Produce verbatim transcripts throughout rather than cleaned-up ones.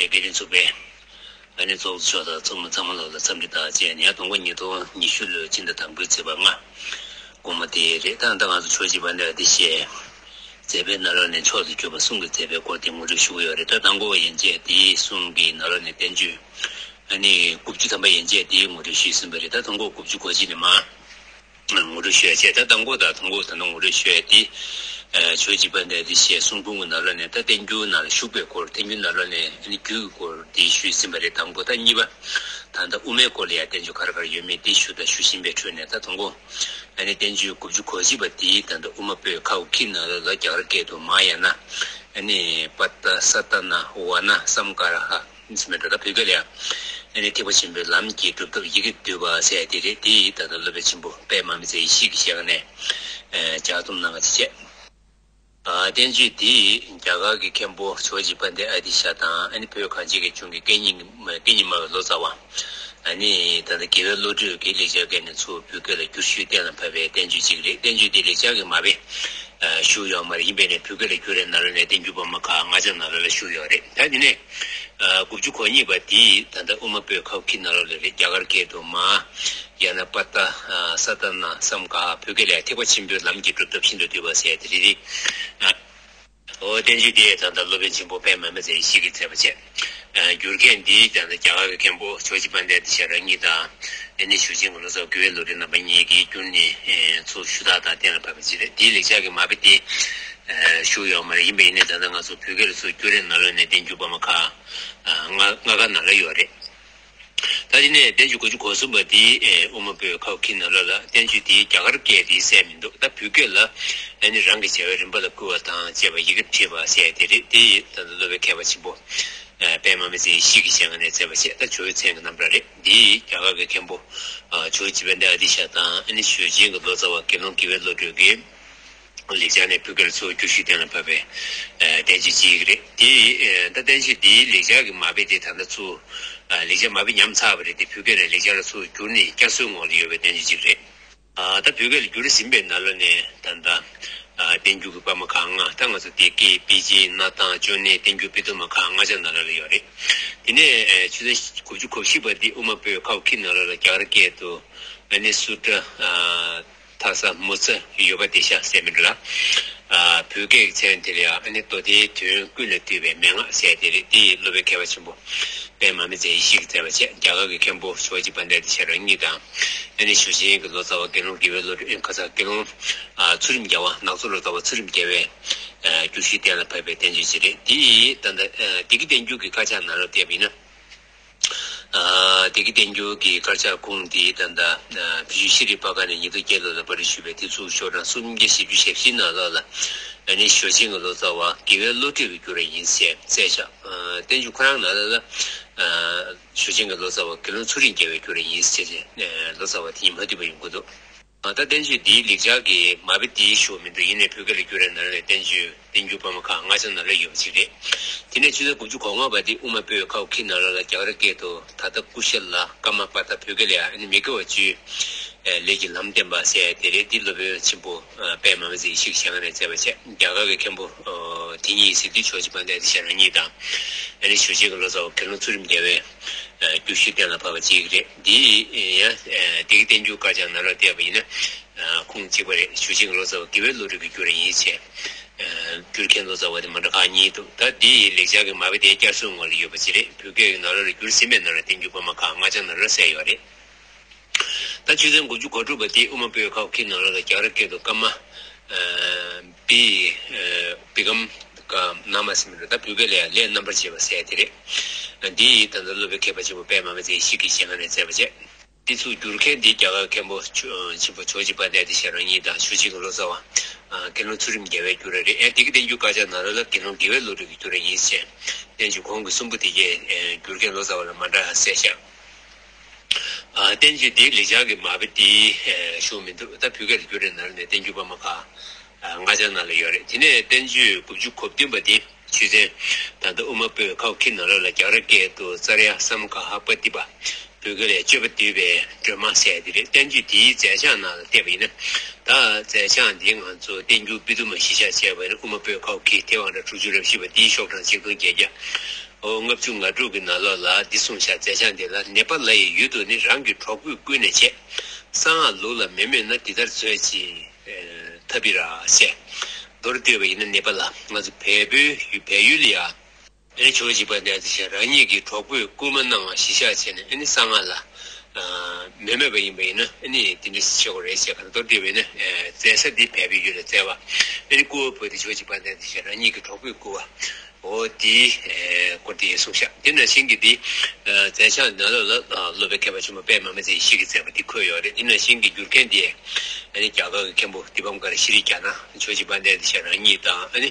དགེ་འདུན་ཚོགས་པའི་ཨ་ནི་ཚོགས་གཙོ་མཆོག་དང་ཚོགས་མི་ཚང་མ་ལོག་ལ་འཚམས་འདྲི་དང་བཅས་ནས། དང་པོ་ཉིས་སྟོང་ཉི་ཤུ་ལོའི་སྤྱི་ཟླ་དང་པོའི་ཚེས་པ་ལྔ། དགོང་མོ་དེ་རེད། ད་ལྟ་ང་ཚོ་ཇོ་བོ་རྗེ་དཔལ་ལྡན་ཨ་ཏི་ཤའི་མཛད་པའི་ནང་ལོགས་ནས་མཆོག་ཏུ་གྱུར་པ་གསུང་གི་མཛད་པའི་སྐོར་དེ་ངོ་སྤྲོད་ཞུ་གི་ཡོད་རེད། ད་དང་པོ་ཡན་ཆད་དེའི་གསུང་གི་ནང་ལོགས་ནས་བསྟན་བཅོས་ཨ་ནི་དགུ་བཅུ་ཐམ་པ་ཡན་ཆད་དེ་ངོ་སྤྲོད་ཞུས་ཟིན་པ་རེད། ད་དང་པོ་དགུ་བཅུ་གོ་གཅིག་ནས་མར། ངོ་སྤྲོད་ཞུ་ཡ་བྱས། ད་དང་པོ་དང་དང་པོ་ད་ནང་ངོ་སྤྲོད་ཞུ་ཡ་དེ། ཨ་ཇོ་བོ་རྗེ་དཔལ་ལྡན་ཨ་ཏི་ཤའི་གསུང་འབུམ་གྱི་ནང་ལོགས་ནས། ད་བསྟན་འགྱུར་ནང་ལ་ཞུགས་པའི་སྐོར། བསྟན་འགྱུར་ནང་ལོགས་ནས་ཨ་ནི་རྒྱུད་ཀྱི་སྐོར་དེ་ཞུས་ཟིན་པ་རེད། དང་པོ། ད་གཉིས་པ། ད་ལྟ་དབུ་མའི་སྐོར་ལ་ཡང་བསྟན་བཅོས་ག་རེ་ག་རེ་ཡོད་མེད་དེ་ཞུ་དང་ཞུ་བཞིན་པའི་ཁྲོད་ནས། ད་དང་པོ་ཨ་ནི་བསྟན་བཅོས་དགུ་བཅུ་གོ་གཅིག་པ་དེ་ད་ལྟ་དབུ་མ་པོད་ཁ་བ་ཁི་ནང་ལོགས་ལ་རྒྱ་གར་སྐད་དུ་མ་ཧཱ་ཡ་ན། ཨ་ནི་པ་ཏ་ས་ཏ་ན་ཝ་ན་སམ་ཀ་ར་ཧ། ཟེར་མི་འདྲ། ད་བོད་སྐད་ལ་ཡང་ཨ་ནི་ཐེག་པ་ཆེན་པོའི་ལམ་གྱི་སྒྲུབ་ཐབས་ཡི་གེ་བསྡུས་པ་ཟེར་ཡ་དེ་རེད། དེ་ད་ལྟ་སློབ་དཔོན་ཆེན་པོ་པདྨ་མི་ཚེ་ཡེ་ཤེས་ཀྱི་ཞལ་སྔ་ནས་ཨ་ལྗགས་རྩོམ་གནང་བ་དེ་བྱས། ཨ་བསྟན་བཅོས་དེ་རྒྱ་གར་གྱི་མཁན་པོ་ཇོ་བོ་རྗེ་དཔལ་ལྡན་ཨ་ཏི་ཤ་དང་། ཨ་ནི་བོད་གངས་ཅན་གྱི་ལྗོངས་ཀྱི་སྐད་གཉིས་ཀྱི་སྐད་གཉིས་སྨྲ་བའི་ལོ་ཙཱ་བ། ཨ་ནི་ད་ལྟ་དགེ་བའི་བློ་གྲོས་ཀྱིས་ལེགས་སྦྱར་སྐད་ནས་ཚུར་བོད་སྐད་ལ་བསྒྱུར་ཞུས་གཏན་ལ་ཕབ་པའི་བསྟན་བཅོས་ཅིག་རེད། བསྟན་བཅོས་འདི་ལེགས་སྦྱར་གྱི་མ་དཔེ་ཨ་བཞུགས་ཡོད་མ་རེད། ཡིན་པས་ན་བོད་སྐད་ལ་བསྒྱུར་བའི་ནང་ལོགས་ནས་བསྟན་འགྱུར་པད་མ་ཁ་སྔགས་འཆང་ནང་ལོགས་ལ་བཞུགས་ཡོད་རེད། ད་དེ་ནས་ཨ་དགུ་བཅུ་གོ་གཉིས་པ་འདི་ད་ལྟ་དབུ་མ་པོད་ཁ་བ་ཁི་ནང་ལོགས་ལ་རེད། རྒྱ་གར་སྐད་དུ་མ་ཧཱ་ཡ་ན་པ་ཏ་ཨ་ས་ཏ་ན་སམ་ཀ་ཧ། བོད་སྐད་ལ་ཐེག་པ་ཆེན་པོའི་ལམ་གྱི་སྒྲུབ་ཐབས་ཤིན་ཏུ་བསྡུས་པ་ཟེར་དེ་རེད། ཨ་འོ་བསྟན་བཅོས་འདི་ད་ལྟ་སློབ་དཔོན་ཆེན་པོ་པདྨ་མི་ཚེ་ཡེ་ཤེས་ཀྱིས་མཛད་པ་བྱས། ཨ་བསྒྱུར་མཁན་འདི་ད་ལྟ་རྒྱ་གར་གྱི་མཁན་པོ་ཇོ་བོ་རྗེ་དཔལ་ལྡན་ཨ་ཏི་ཤ་རང་ཉིད་དང་། ཨ་ནི་ཞུ་ཆེན་གྱི་ལོ་ཙཱ་བ་དགེ་བའི་བློ་གྲོས་རྣམ་པ་གཉིས་ཀྱིས་བསྒྱུར་ནས་ཨེ་ཚུར་ཞུ་དག་དང་གཏན་ལ་ཕབ་པ་ཅིག་རེད། དེའི་ལེགས་སྦྱར་གྱི་མ་དཔེ་དེ་ཨེ་བཞུགས་ཡོད་མ་རེད། ཡིན་པ་ཡིན་ནའི་ད་ལྟ་ང་ཚོ་བོད་སྐད་ལ་ཚུར་བསྒྱུར་བའི་ནང་ལོགས་ནས་བསྟན་འགྱུར་པད་མ་ཁ་ཨ་ལྔ་ལྔ་ཀ་ནང་ལ་ཡོད་རེད། ད་དེ་ནས་བསྟན་བཅོས་དགུ་བཅུ་གོ་གསུམ་པ་དེ་ཨེ་དབུ་མ་པོད་ཁ་བ་ཁི་ནང་ལོགས་ལ། བསྟན་བཅོས་དེ་རྒྱ་གར་སྐད་དེ་གསལ་མི་འདུག་ད་བོད་སྐད་ལ་ཨ་ནི་རང་གི་བྱ་བའི་རིམ་པ་ལ་བསྐུལ་བ་དང་བཅས་པ་ཡི་གེར་བྲིས་པ་ཟེར་དེ་རེད། དེ་ད་ལྟ་སློབ་དཔོན་མཁས་པ་ཆེན་པོ་ཨ་པདྨ་མི་ཚེ་ཡེ་ཤེས་ཀྱི་ཞལ་སྔ་ནས་མཛད་པ་བྱས། ད་ཇོ་བོའི་མཚན་གྱི་རྣམ་གྲངས་རེད། འདི་རྒྱ་གར་གྱི་མཁན་པོ་ཨ་ཇོ་བོ་རྗེ་དཔལ་ལྡན་ཨ་ཏི་ཤ་དང་། ཨ་ནི་ཞུ་ཆེན་གྱི་ལོ་ཙཱ་བ་དགེ་སློང་དགེ་བའི་བློ་གྲོས་ཀྱིས་ལེགས་སྦྱར་ནས་བོད་སྐད་ལ་ཚུར་བསྒྱུར་ཞུས་གཏན་ལ་ཕབ་པའི་ཨ་བསྟན་བཅོས་ཅིག་རེད། འདི་ཨ་ད་བསྟན་བཅོས་འདིའི་ལེགས་སྦྱར་གྱི་མ་དཔེ་དེ་ད་ལྟ་ཚུར་ཨ་ལེགས་སྦྱར་མ་དཔེ་ཉམས་ཚར་བ་རེད། དེ་བོད་སྐད་ནས་ལེགས་སྦྱར་ལ་ཚུར་བསྒྱུར་ནས་བསྐྱར་གསོའི་ངོགས་ལ་ཡོད་པའི་བསྟན་བཅོས་ཅིག་རེད། ཨ་ད་བོད་སྐད་ལ་བསྒྱུར་ཟིན་པའི་ནང་ལོགས་ནས་ད་ལྟ་ཨ་བསྟན་འགྱུར་གྱི་པད་མ་ཁ་ལྔ། ད་ང་ཚོ་སྡེ་དགེ་པཎ་ཆེན་སྣར་ཐང་ཅོ་ནེ་བསྟན་འགྱུར་པཎ་དུ་མ་ཁ་སྔགས་འཆང་ནང་ལོགས་ལ་ཡོད་རེད། དེ་ནས་ཨ་ཆུ་ཚོད་དགུ་བཅུ་གོ་བཞི་པ་འདི་དབུ་མ་པོད་ཁ་བ་ཁི་ནང་ལོགས་ལ་རྒྱ་གར་སྐད་དུ་ཨ་ནི་སུ་ཏྲ་ཨ་ཐ་ས་མུ་ཙ་ཡོ་ག་དེ་ཤ་ཟེར་མི་འདྲ་ལ། ཨ་བོད་སྐད་ཀྱི་མཚན་དེ་ལ་ཡང་ཨ་ནི་མདོ་སྡེའི་དོན་ཀུན་ལས་བཏུས་པའི་མན་ངག་ཟེར་དེ་རེད། དེ་ཡི་སློབ་དཔོན་མཁས་པ་ཆེན་པོ་པདྨ་མི་ཚེ་ཡེ་ཤེས་ཀྱིས་མཛད་པ་བྱས། རྒྱ་གར་གྱི་མཁན་པོ་ཇོ་བོ་རྗེ་དཔལ་ལྡན་ཨ་ཏི་ཤ་རང་ཉིད་དང་། ཨ་ནི་ཞུ་ཆེན་གྱི་ལོ་ཙཱ་བ་དགེ་སློང་དགེ་བའི་བློ་གྲོས། ཨ་ཁ་ས་དགེ་སློང་ཨ་ཚུལ་ཁྲིམས་རྒྱལ་བ། ནག་ཚོ་ལོ་ཙཱ་བ་ཚུལ་ཁྲིམས་རྒྱལ་བས་ཨ་བསྒྱུར་ཞུས་གཏན་ལ་ཕབ་པའི་བསྟན་བཅོས་ཅིག་རེད། དེ་ཡི་ད་ལྟ་ཨ་བདེ་སྐྱིད་བསྟན་འགྱུར་གྱི་དཀར་ཆག་ནང་ལ་བལྟས་པ་ཡིན་ན། ཨ་བདེ་སྐྱིད་བསྟན་འགྱུར་གྱི་དཀར་ཆག་ཁུངས་དེ་ད་ལྟ་ཨ་བི་ཤུ་ཤྲཱི་པ་ཀ་ནས་ཉིས་སྟོང་བརྒྱད་ལོ་ལ་པར་སྐྲུན་ཞུས་པའི་དེབ་གཟུགས་ཤོག་གྲངས་སུམ་བརྒྱ་བཞི་བཅུ་ཞེ་བཞི་ནང་ལོགས་ལ། ཨ་ནི་ཞུ་ཆེན་གྱི་ལོ་ཙཱ་བ་དགེ་བའི་བློ་གྲོས་ཀྱིས་བསྒྱུར་བ་ཡིན་ཞེས་གསལ་བཞག་ཨ་བསྟན་འགྱུར་ཁོ་རང་ནང་ལ་ལ་ཨ་ཞུ་ཆེན་གྱི་ལོ་ཙཱ་བ་དགེ་སློང་ཚུལ་ཁྲིམས་རྒྱལ་བས་བསྒྱུར་བ་ཡིན་ཞེས་ཨ་ལོ་ཙཱ་བ་དེ་གཉིས་མ་བསྡུས་པ་ཡོང་གི་འདུག་ཨ་ད་བསྟན་བཅོས་འདིའི་ལེགས་སྦྱར་གྱི་མ་དཔེ་དེའི་ཤོག་མི་འདུག་ཡིན་ནའི་བོད་སྐད་ལ་བསྒྱུར་བའི་ནང་ལ་བསྟན་བཅོས་བསྟན་འགྱུར་པད་མ་ཁ་སྔགས་འཆང་ནང་ལ་ཡོད་པ་ཅིག་རེད། དེ་ནས་ཆུ་ཚོད་དགུ་བཅུ་གོ་ལྔ་པ་དེ་དབུ་མ་པོད་ཁ་བ་ཁི་ནང་ལོགས་ལ་རྒྱ་གར་སྐད་དུ་ད་ལྟ་ཀུ་ཤ་ལ་ཀ་མ་པ་ཏ། བོད་སྐད་ལ་ཡང་ཨ་ནི་མི་དགེ་བ་བཅུའི་ལས་ཀྱི་ལམ་བསྟན་པ་ཟེར་དེ་རེད། འདི་སློབ་དཔོན་ཆེན་པོ་པདྨ་མི་ཚེ་ཡེ་ཤེས་ཀྱི་ཞལ་སྔ་ནས་མཛད་པ་བྱས། རྒྱ་གར་གྱི་མཁན་པོ་ཨ་དེ་ཉིད་ཟེར་དུས་ཇོ་བོ་རྗེ་དཔལ་ལྡན་ཨ་ཏི་ཤ་རང་ཉིད་དང་། ཨ་ནི་ཞུ་ཆེན་གྱི་ལོ་ཙཱ་བ་དགེ་སློང་ཚུལ་ཁྲིམས་རྒྱལ་བས་ཨ་བསྒྱུར་ཞུས་གཏན་ལ་ཕབ་པ་ཅིག་རེད། འདི་ཡང་ཨ་བདེ་སྐྱིད་བསྟན་འགྱུར་དཀར་ཆག་ནང་ལ་བལྟས་པ་ཡིན་ན་ཨ་ཁུངས་གཅིག་པ་རེད། ཞུ་ཆེན་གྱི་ལོ་ཙཱ་བ་དགེ་བའི་བློ་གྲོས་ཀྱིས་བསྒྱུར་བ་ཡིན་ཞེས་ཨ་བསྒྱུར་མཁན་ལོ་ཙཱ་བ་དེ་མ་འདྲ་ཁག་གཉིས་འདུག་ད་འདི་ཡི་ལེགས་སྦྱར་གྱི་མ་དཔེ་དེ་བསྐྱར་གསོའི་ངོས་ལ་ཡོད་པ་ཅིག་རེད། བོད་སྐད་ཀྱི་ནང་ལོགས་ལ་བསྒྱུར་ཟིན་པའི་ནང་ལ་བསྟན་འགྱུར་པད་མ་ཁ་སྔགས་འཆང་ནང་ལ་གསལ་ཡོད་རེད། ད་ཆུ་ཚན་དགུ་བཅུ་གོ་དྲུག་པ་དེ་དབུ་མ་པའི་ཁ་བ་ཁི་ནང་ལོགས་ལ་རྒྱ་གར་སྐད་དུ་ཀ་མ་ཨ་བི་ཨ་བི་ཀམ་ཀ་ན་མ་ཟེར་མི་འདུག་ད་བོད་སྐད་ལ་ཡང་ལས་རྣམ་པར་བྱེད་པ་ཟེར་དེ་རེད། འདི་ཡི་ད་ལྟ་སློབ་དཔོན་མཁས་པ་ཆེན་པོ་པདྨ་མི་ཚེ་ཡེ་ཤེས་ཀྱི་ཞལ་སྔ་ནས་མཛད་པ་བྱས། འདི་ཚུར་བསྒྱུར་མཁན་འདི་རྒྱ་གར་མཁན་པོ་ཆེན་པོ་ཇོ་བོ་རྗེ་དཔལ་ལྡན་ཨ་ཏི་ཤ་རང་ཉིད་དང་། ཞུ་ཆེན་གྱི་ལོ་ཙཱ་བ་ཨ་དགེ་སློང་ཚུལ་ཁྲིམས་རྒྱལ་བས་བསྒྱུར་བ་རེད། ཡང་བདེ་སྐྱིད་བསྟན་འགྱུར་དཀར་ཆག་ནང་ལོགས་ལ་དགེ་སློང་དགེ་བའི་བློ་གྲོས་ཀྱིས་བསྒྱུར་བ་ཡིན་ཞེས་བསྟན་བཅོས་གོང་གི་གསུམ་པོ་དེ་གས་ཨ་བསྒྱུར་མཁན་ལོ་ཙཱ་བ་ལ་མ་འདྲ་གསལ་བཞག་ཨ་བསྟན་བཅོས་འདིའི་ལེགས་སྦྱར་གྱི་མ་དཔེ་དེའི་ཨ་ཤོག་མི་འདུག་ད་བོད་སྐད་ལ་བསྒྱུར་བའི་ནང་ནས་བསྟན་འགྱུར་པད་མ་ཁ་ཨ་སྔགས་འཆང་ནང་ལ་ཡོད་རེད། དེ་ནས་བསྟན་བཅོས་དགུ་བཅུ་གོ་བདུན་པ་དེ་ཆུ་ཚན་ད་ལྟ་དབུ་མ་པའི་ཁ་བ་ཁི་ནང་ལོགས་ལ་རྒྱ་གར་སྐད་དུ་ཙརྱ་སམ་ག་ཧ་པ་ཏི་པ། བོད་སྐད་ལ་སྤྱོད་པ་བསྡུས་པའི་སྒྲོན་མ་ཟེར་དེ་རེད། བསྟན་བཅོས་འདིའི་མཛད་བྱང་ནང་ལ་བལྟས་པ་ཡིན་ན། ད་མཛད་བྱང་འདི་ང་ཚོ་བསྟན་འགྱུར་པཎ་དུ་མ་གཞིར་བཞག་བྱས་པ་ཡིན་ན་དབུ་མ་པའི་ཁ་བ་ཁི་ཐེའུ་དབང་གྲགས་དྲུག་ཅུ་རེ་བཞི་པ་འདིའི་ཤོག་གྲངས་ཆིག་སྟོང་བརྒྱད་བརྒྱ། ལོ་ལྔ་བཅུ་ང་དྲུག་གི་ནང་ལོགས་ལ་འདི་གསུངས་ཤག་མཛད་འཆང་འདི་ལ། ནེ་པ་ལ་ཡི་ཡུལ་དུ་ནི། རང་གི་གྲོགས་པོས་བསྐུལ་ནས་བྱས། གསང་སྔགས་ལུགས་ལ་མི་མོས་ན། འདི་ལྟར་བཟོད་ཅིང་ཐབས་པའི་ར་ཞེས། མདོར་བསྡུས་པ་ཡིན་ན་ནེ་པ་ལ་ང་ཚོ་བལ་པོའི་ཡུལ་བལ་ཡུལ་ལ་ཡ། ཨེ་ནི་ཇོ་བོ་རྗེ་དཔལ་ལྡན་ཨ་ཏི་ཤ་རང་ཉིད་ཀྱི་གྲོགས་པོས་བསྐུལ་མ་གནང་བ་གཞིར་བཞག་བྱས་ནས། ཨེ་ནི་གསང་སྔགས་ལ་མི་མོས་པ་ཡིན་པ་ཡིན་ན། ཨེ་ནི་དེ་འདྲ་བྱེད་དགོས་རེད་ཞེས། ག་ལ་མདོར་བསྡུས་པ་ཡིན་ན། མཛད་ས་འདི་བལ་པོའི་ཡུལ་ལ་མཛད་པ། ཨེ་ནི་སྐུ་བ་འབུལ་ཏེ་ཇོ་བོ་རྗེ་དཔལ་ལྡན་ཨ་ཏི་ཤ་རང་ཉིད་ཀྱི་གྲོགས་པོས་བསྐུལ་བ། འོ་དེའི་སྐོར་དེ་གསུངས་ཤག་དེ་ནང་བཞིན་གྱི་འདི་མཛད་འཆང་ནང་ལོགས་ལ་སློབ་དཔོན་མཁས་པ་ཆེན་པོ་པདྨ་མི་ཚེ་ཡེ་ཤེས་ཀྱིས་མཛད་པ་འདི་འཁོད་ཡོད་རེད། དེ་ནང་བཞིན་གྱི་བསྒྱུར་མཁན་དེ་ཨ་ནི་རྒྱ་གར་གྱི་མཁན་པོ་དི་པཾ་ཀར་ཤྲི་རྒྱ་ནག་ཇོ་བོ་རྗེ་དཔལ་ལྡན་ཨ་ཏི་ཤ་རང་ཉིད་དང་། ཨ་ནི་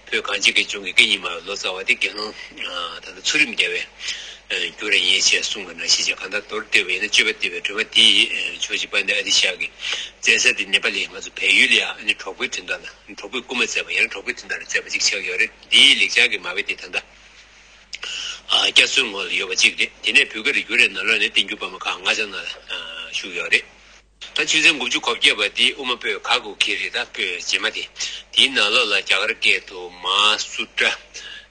བོད་གངས་ཅན་གྱི་ལྗོངས་ཀྱི་སྐད་གཉིས་སྨྲ་བའི་ལོ་ཙཱ་བ་དེ་དགེ་སློང་ད་ལྟ་ཚུལ་ཁྲིམས་རྒྱལ་བའི་བསྒྱུར་བ་ཡིན་ཞེས་གསུངས་པ་ནང་བཞིན་བྱས། གང་ལྟར་མདོར་བསྡུས་པ་ཡིན་ན་སྤྱོད་པ་བདེ་བའི་སྒྲོན་མ་འདི་ཇོ་བོ་རྗེ་དཔལ་ལྡན་ཨ་ཏི་ཤ་གི་མཛད་ས་དེ་ནེ་པ་ལི་ང་ཚོ་བལ་ཡུལ་ལ་ཡ། ཨ་ནི་གྲོགས་པོའི་དོན་དག་ལ། གྲོགས་པོས་བསྐུལ་མ་མཛད་པ་ཡང་ན་གྲོགས་པོའི་དོན་དག་ལ་མཛད་པ་ཅིག་ཆགས་ཡོད་རེད། འདིའི་ལེགས་སྦྱར་གྱི་མ་དཔེ་དེ་ད་ལྟ་ཨ་སྐྱ་སེར་ངོ་ལ་ཡོད་པ་ཅིག་རེད། དེ་ནས་བོད་སྐད་ལ་བསྒྱུར་བའི་ནང་ལོགས་ནས་བསྟན་འགྱུར་དཔར་མ་ཁག་ལྔ་ཆ་ནང་ལ་བཞུགས་ཡོད་རེད། ད་ཆོས་ཚན་དགུ་བཅུ་གོ་བརྒྱད་པ་འདི་དབུ་མ་པོད་ག་གོ་གི་རེད། ད་པོད་རྗེས་མ་དེ། དེའི་ནང་ལོགས་ལ་རྒྱ་གར་སྐད་དུ་མ་སུ་ཏྲ།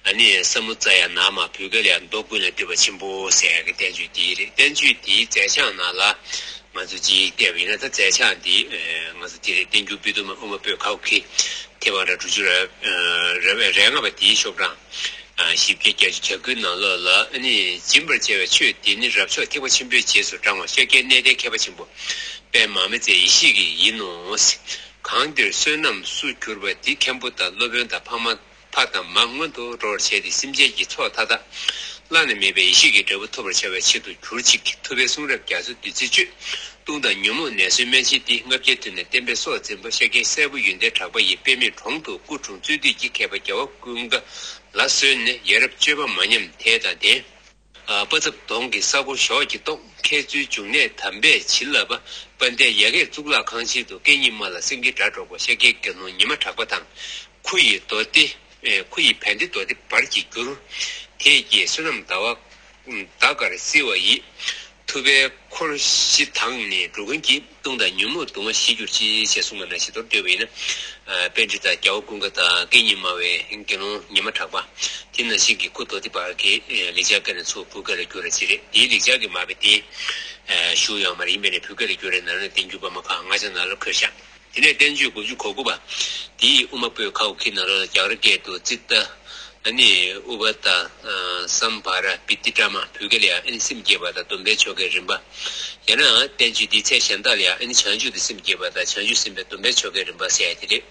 ཨ་ནི་ས་མུ་ཙ་ཡ་ན་མ། བོད་སྐད་ལ་ཡང་མདོ་ཀུན་ལས་བཏུས་པ་ཆེན་པོ་ཟེར་ཡག་གི་བསྟན་བཅོས་འདི་རེད། བསྟན་བཅོས་འདིའི་མཛད་འཆང་ནང་ལ་ང་ཚོ་ཅིག་བལྟས་པ་ཡིན་ན། ད་མཛད་འཆང་འདི་ང་ཚོ་དེ་རེད། བསྟན་འགྱུར་པོད་དུ་མ། དབུ་མ་པོད་ག་གོ་གི། ཐེ་བང་ར་དྲུག་ཅུ་ར་ར་བའི་རེ་ལྔ་པ་དེའི་ཤོག་གྲངས་བཞི་བརྒྱ་བརྒྱད་ཅུ་གྱ་དགུའི་ནང་ལོགས་ལ། ཨ་ནི་སྦྱིན་པར་བྱ་བའི་ཆོས་འདི་ནི། རབ་མཆོག་ཐེག་པ་ཆེན་པོའི་རྗེས་སུ་འབྲང་བ། ཤཱཀྱའི་གནས་བརྟན་མཁས་པ་ཆེན་པོ་པདྨ་མི་ཚེ་ཡེ་ཤེས་ཀྱི་ཡིན་ནོ། གང་འདིར་བསོད་ནམས་སུ་གྱུར་པ་འདི། མཁན་པོ་དང་སློབ་དཔོན་དང་ཕ་མ་ཕ་དང་མ་མངོན་དུ་འགྲོ་བར་བྱས་ཏེ། སེམས་ཅན་གྱི་ཚོགས་མཐའ་དག་བླ་ན་མེད་པའི་ཡེ་ཤེས་ཀྱི་འབྲས་བུ་ཐོབ་པར་བྱ་བའི་ཆེད་དུ་གྱུར་ཅིག་ཐུབ་པའི་གསུང་རབ་རྒྱ་མཚོའི་བདུད་རྩི་གཅོད། གཏུམ་དང་ཉོན་མོངས་ནད་སོལ་སྨན་ཆེན་འདི། ལྔ་བརྒྱའི་དུས་ནས་བསྟན་པའི་སྲོག་འཛིན་པ། ཤཱཀྱའི་སྲས་པོ་ཡོན་ཏན་གྲགས་པ་ཡིས། པདྨའི་དྲུང་དུ་སྐུ་འཁྲུངས་རྩོད་དུས་ཀྱི། མཁས་པ་རྒྱལ་བ་ཀུན་དགའ་ལ་གསོལ་ནས། ཡ་རབས་སྤྱོད་པ་མ་ཉམས་དད་དང་ལྡན། དཔའ་མཛངས་གདོང་གི་ས་སྒོ་གཞོགས་ཀྱིས་རྟོགས། མཁས་བཙུན་འབྱུང་གནས་དམ་པས་བྱིན་བརླབས་པ། དཔལ་ལྡན་ཡ་གྱལ་གཙུག་ལག་ཁང་ཆེན་དུ། སྐད་གཉིས་སྨྲ་ལ་སེང་གེའི་སྒྲ་སྒྲོགས་པ། ཤཱཀྱའི་དགེ་སློང་ཉི་མ་གྲགས་པ་དང་། ཁུ་ཡི་མདོ་སྡེ། ཁུ་ཡི་བན་དེ་མདོ་སྡེ་འབར་གྱི་འགྱུར། དེས་བསྐྱེད་བསོད་ནམས་ཟླ་བ་ཟླ་དཀར་བསིལ་བ་ཡིས། ཐུབ་པའི་འཁོར་བཞི་དང་ནི་འགྲོ་ཀུན་གྱི། གཏུམ་དང་ཉོན་མོངས་གདུང་བ་ཞི་གྱུར་ཅིག་ཅེས་གསུངས་པ་ནང་བཞིན། མདོར་བསྡུས་པ་ཡིན་ན། པཎྜི་ཏ་རྒྱལ་བ་ཀུན་དགའ་དང་སྐད་གཉིས་སྨྲ་བའི་དགེ་སློང་ཉི་མ་གྲགས་པ། དེ་ནང་བཞིན་གྱི་ཁུ་མདོ་སྡེ་འབར་གྱི་ལེགས་སྦྱར་སྐད་ནས་ཚུར་བོད་སྐད་ལ་བསྒྱུར་བ་ཅིག་རེད། དེའི་ལེགས་སྦྱར་གྱི་མ་དཔེ་དེ་བཞུགས་ཡོད་མ་རེད། ཡིན་པས་ན་བོད་སྐད་ལ་བསྒྱུར་བའི་ནང་ལ་བསྟན་འགྱུར་དཔར་མ་ཁག་ལྔ་ཆ་ནང་ལ་འཁོད་ཤག་དེ་ནས་བསྟན་བཅོས་དགུ་བཅུ་གོ་དགུ་པ། དེའི་དབུ་མ་པོད་ག་གོ་གི་ནང་ལ་རྒྱ་གར་སྐད་དུ་ཙིཏྟ། ཨ་ནི་ཨུ་པ་ཏ། སམ་བྷ་ར་པི་ཏི་ཏྲ་མ། བོད་སྐད་ལ་ཡང་ཨ་ནི་སེམས་བསྐྱེད་པ་དང་སྡོམ་པའི་ཆོ་གའི་རིམ་པ། ཡང་ན་བསྟན་བཅོས་འདིའི་ཚད་གཞན་དག་ལ་ཡང་ཨ་ནི་བྱང་ཆུབ་ཏུ་སེམས་བསྐྱེད་པ་དང་བྱང་ཆུབ་སེམས་དཔའི་སྡོམ་པའི་ཆོ་གའི་རིམ་པ་ཟེར་ཡ་དེ་རེད།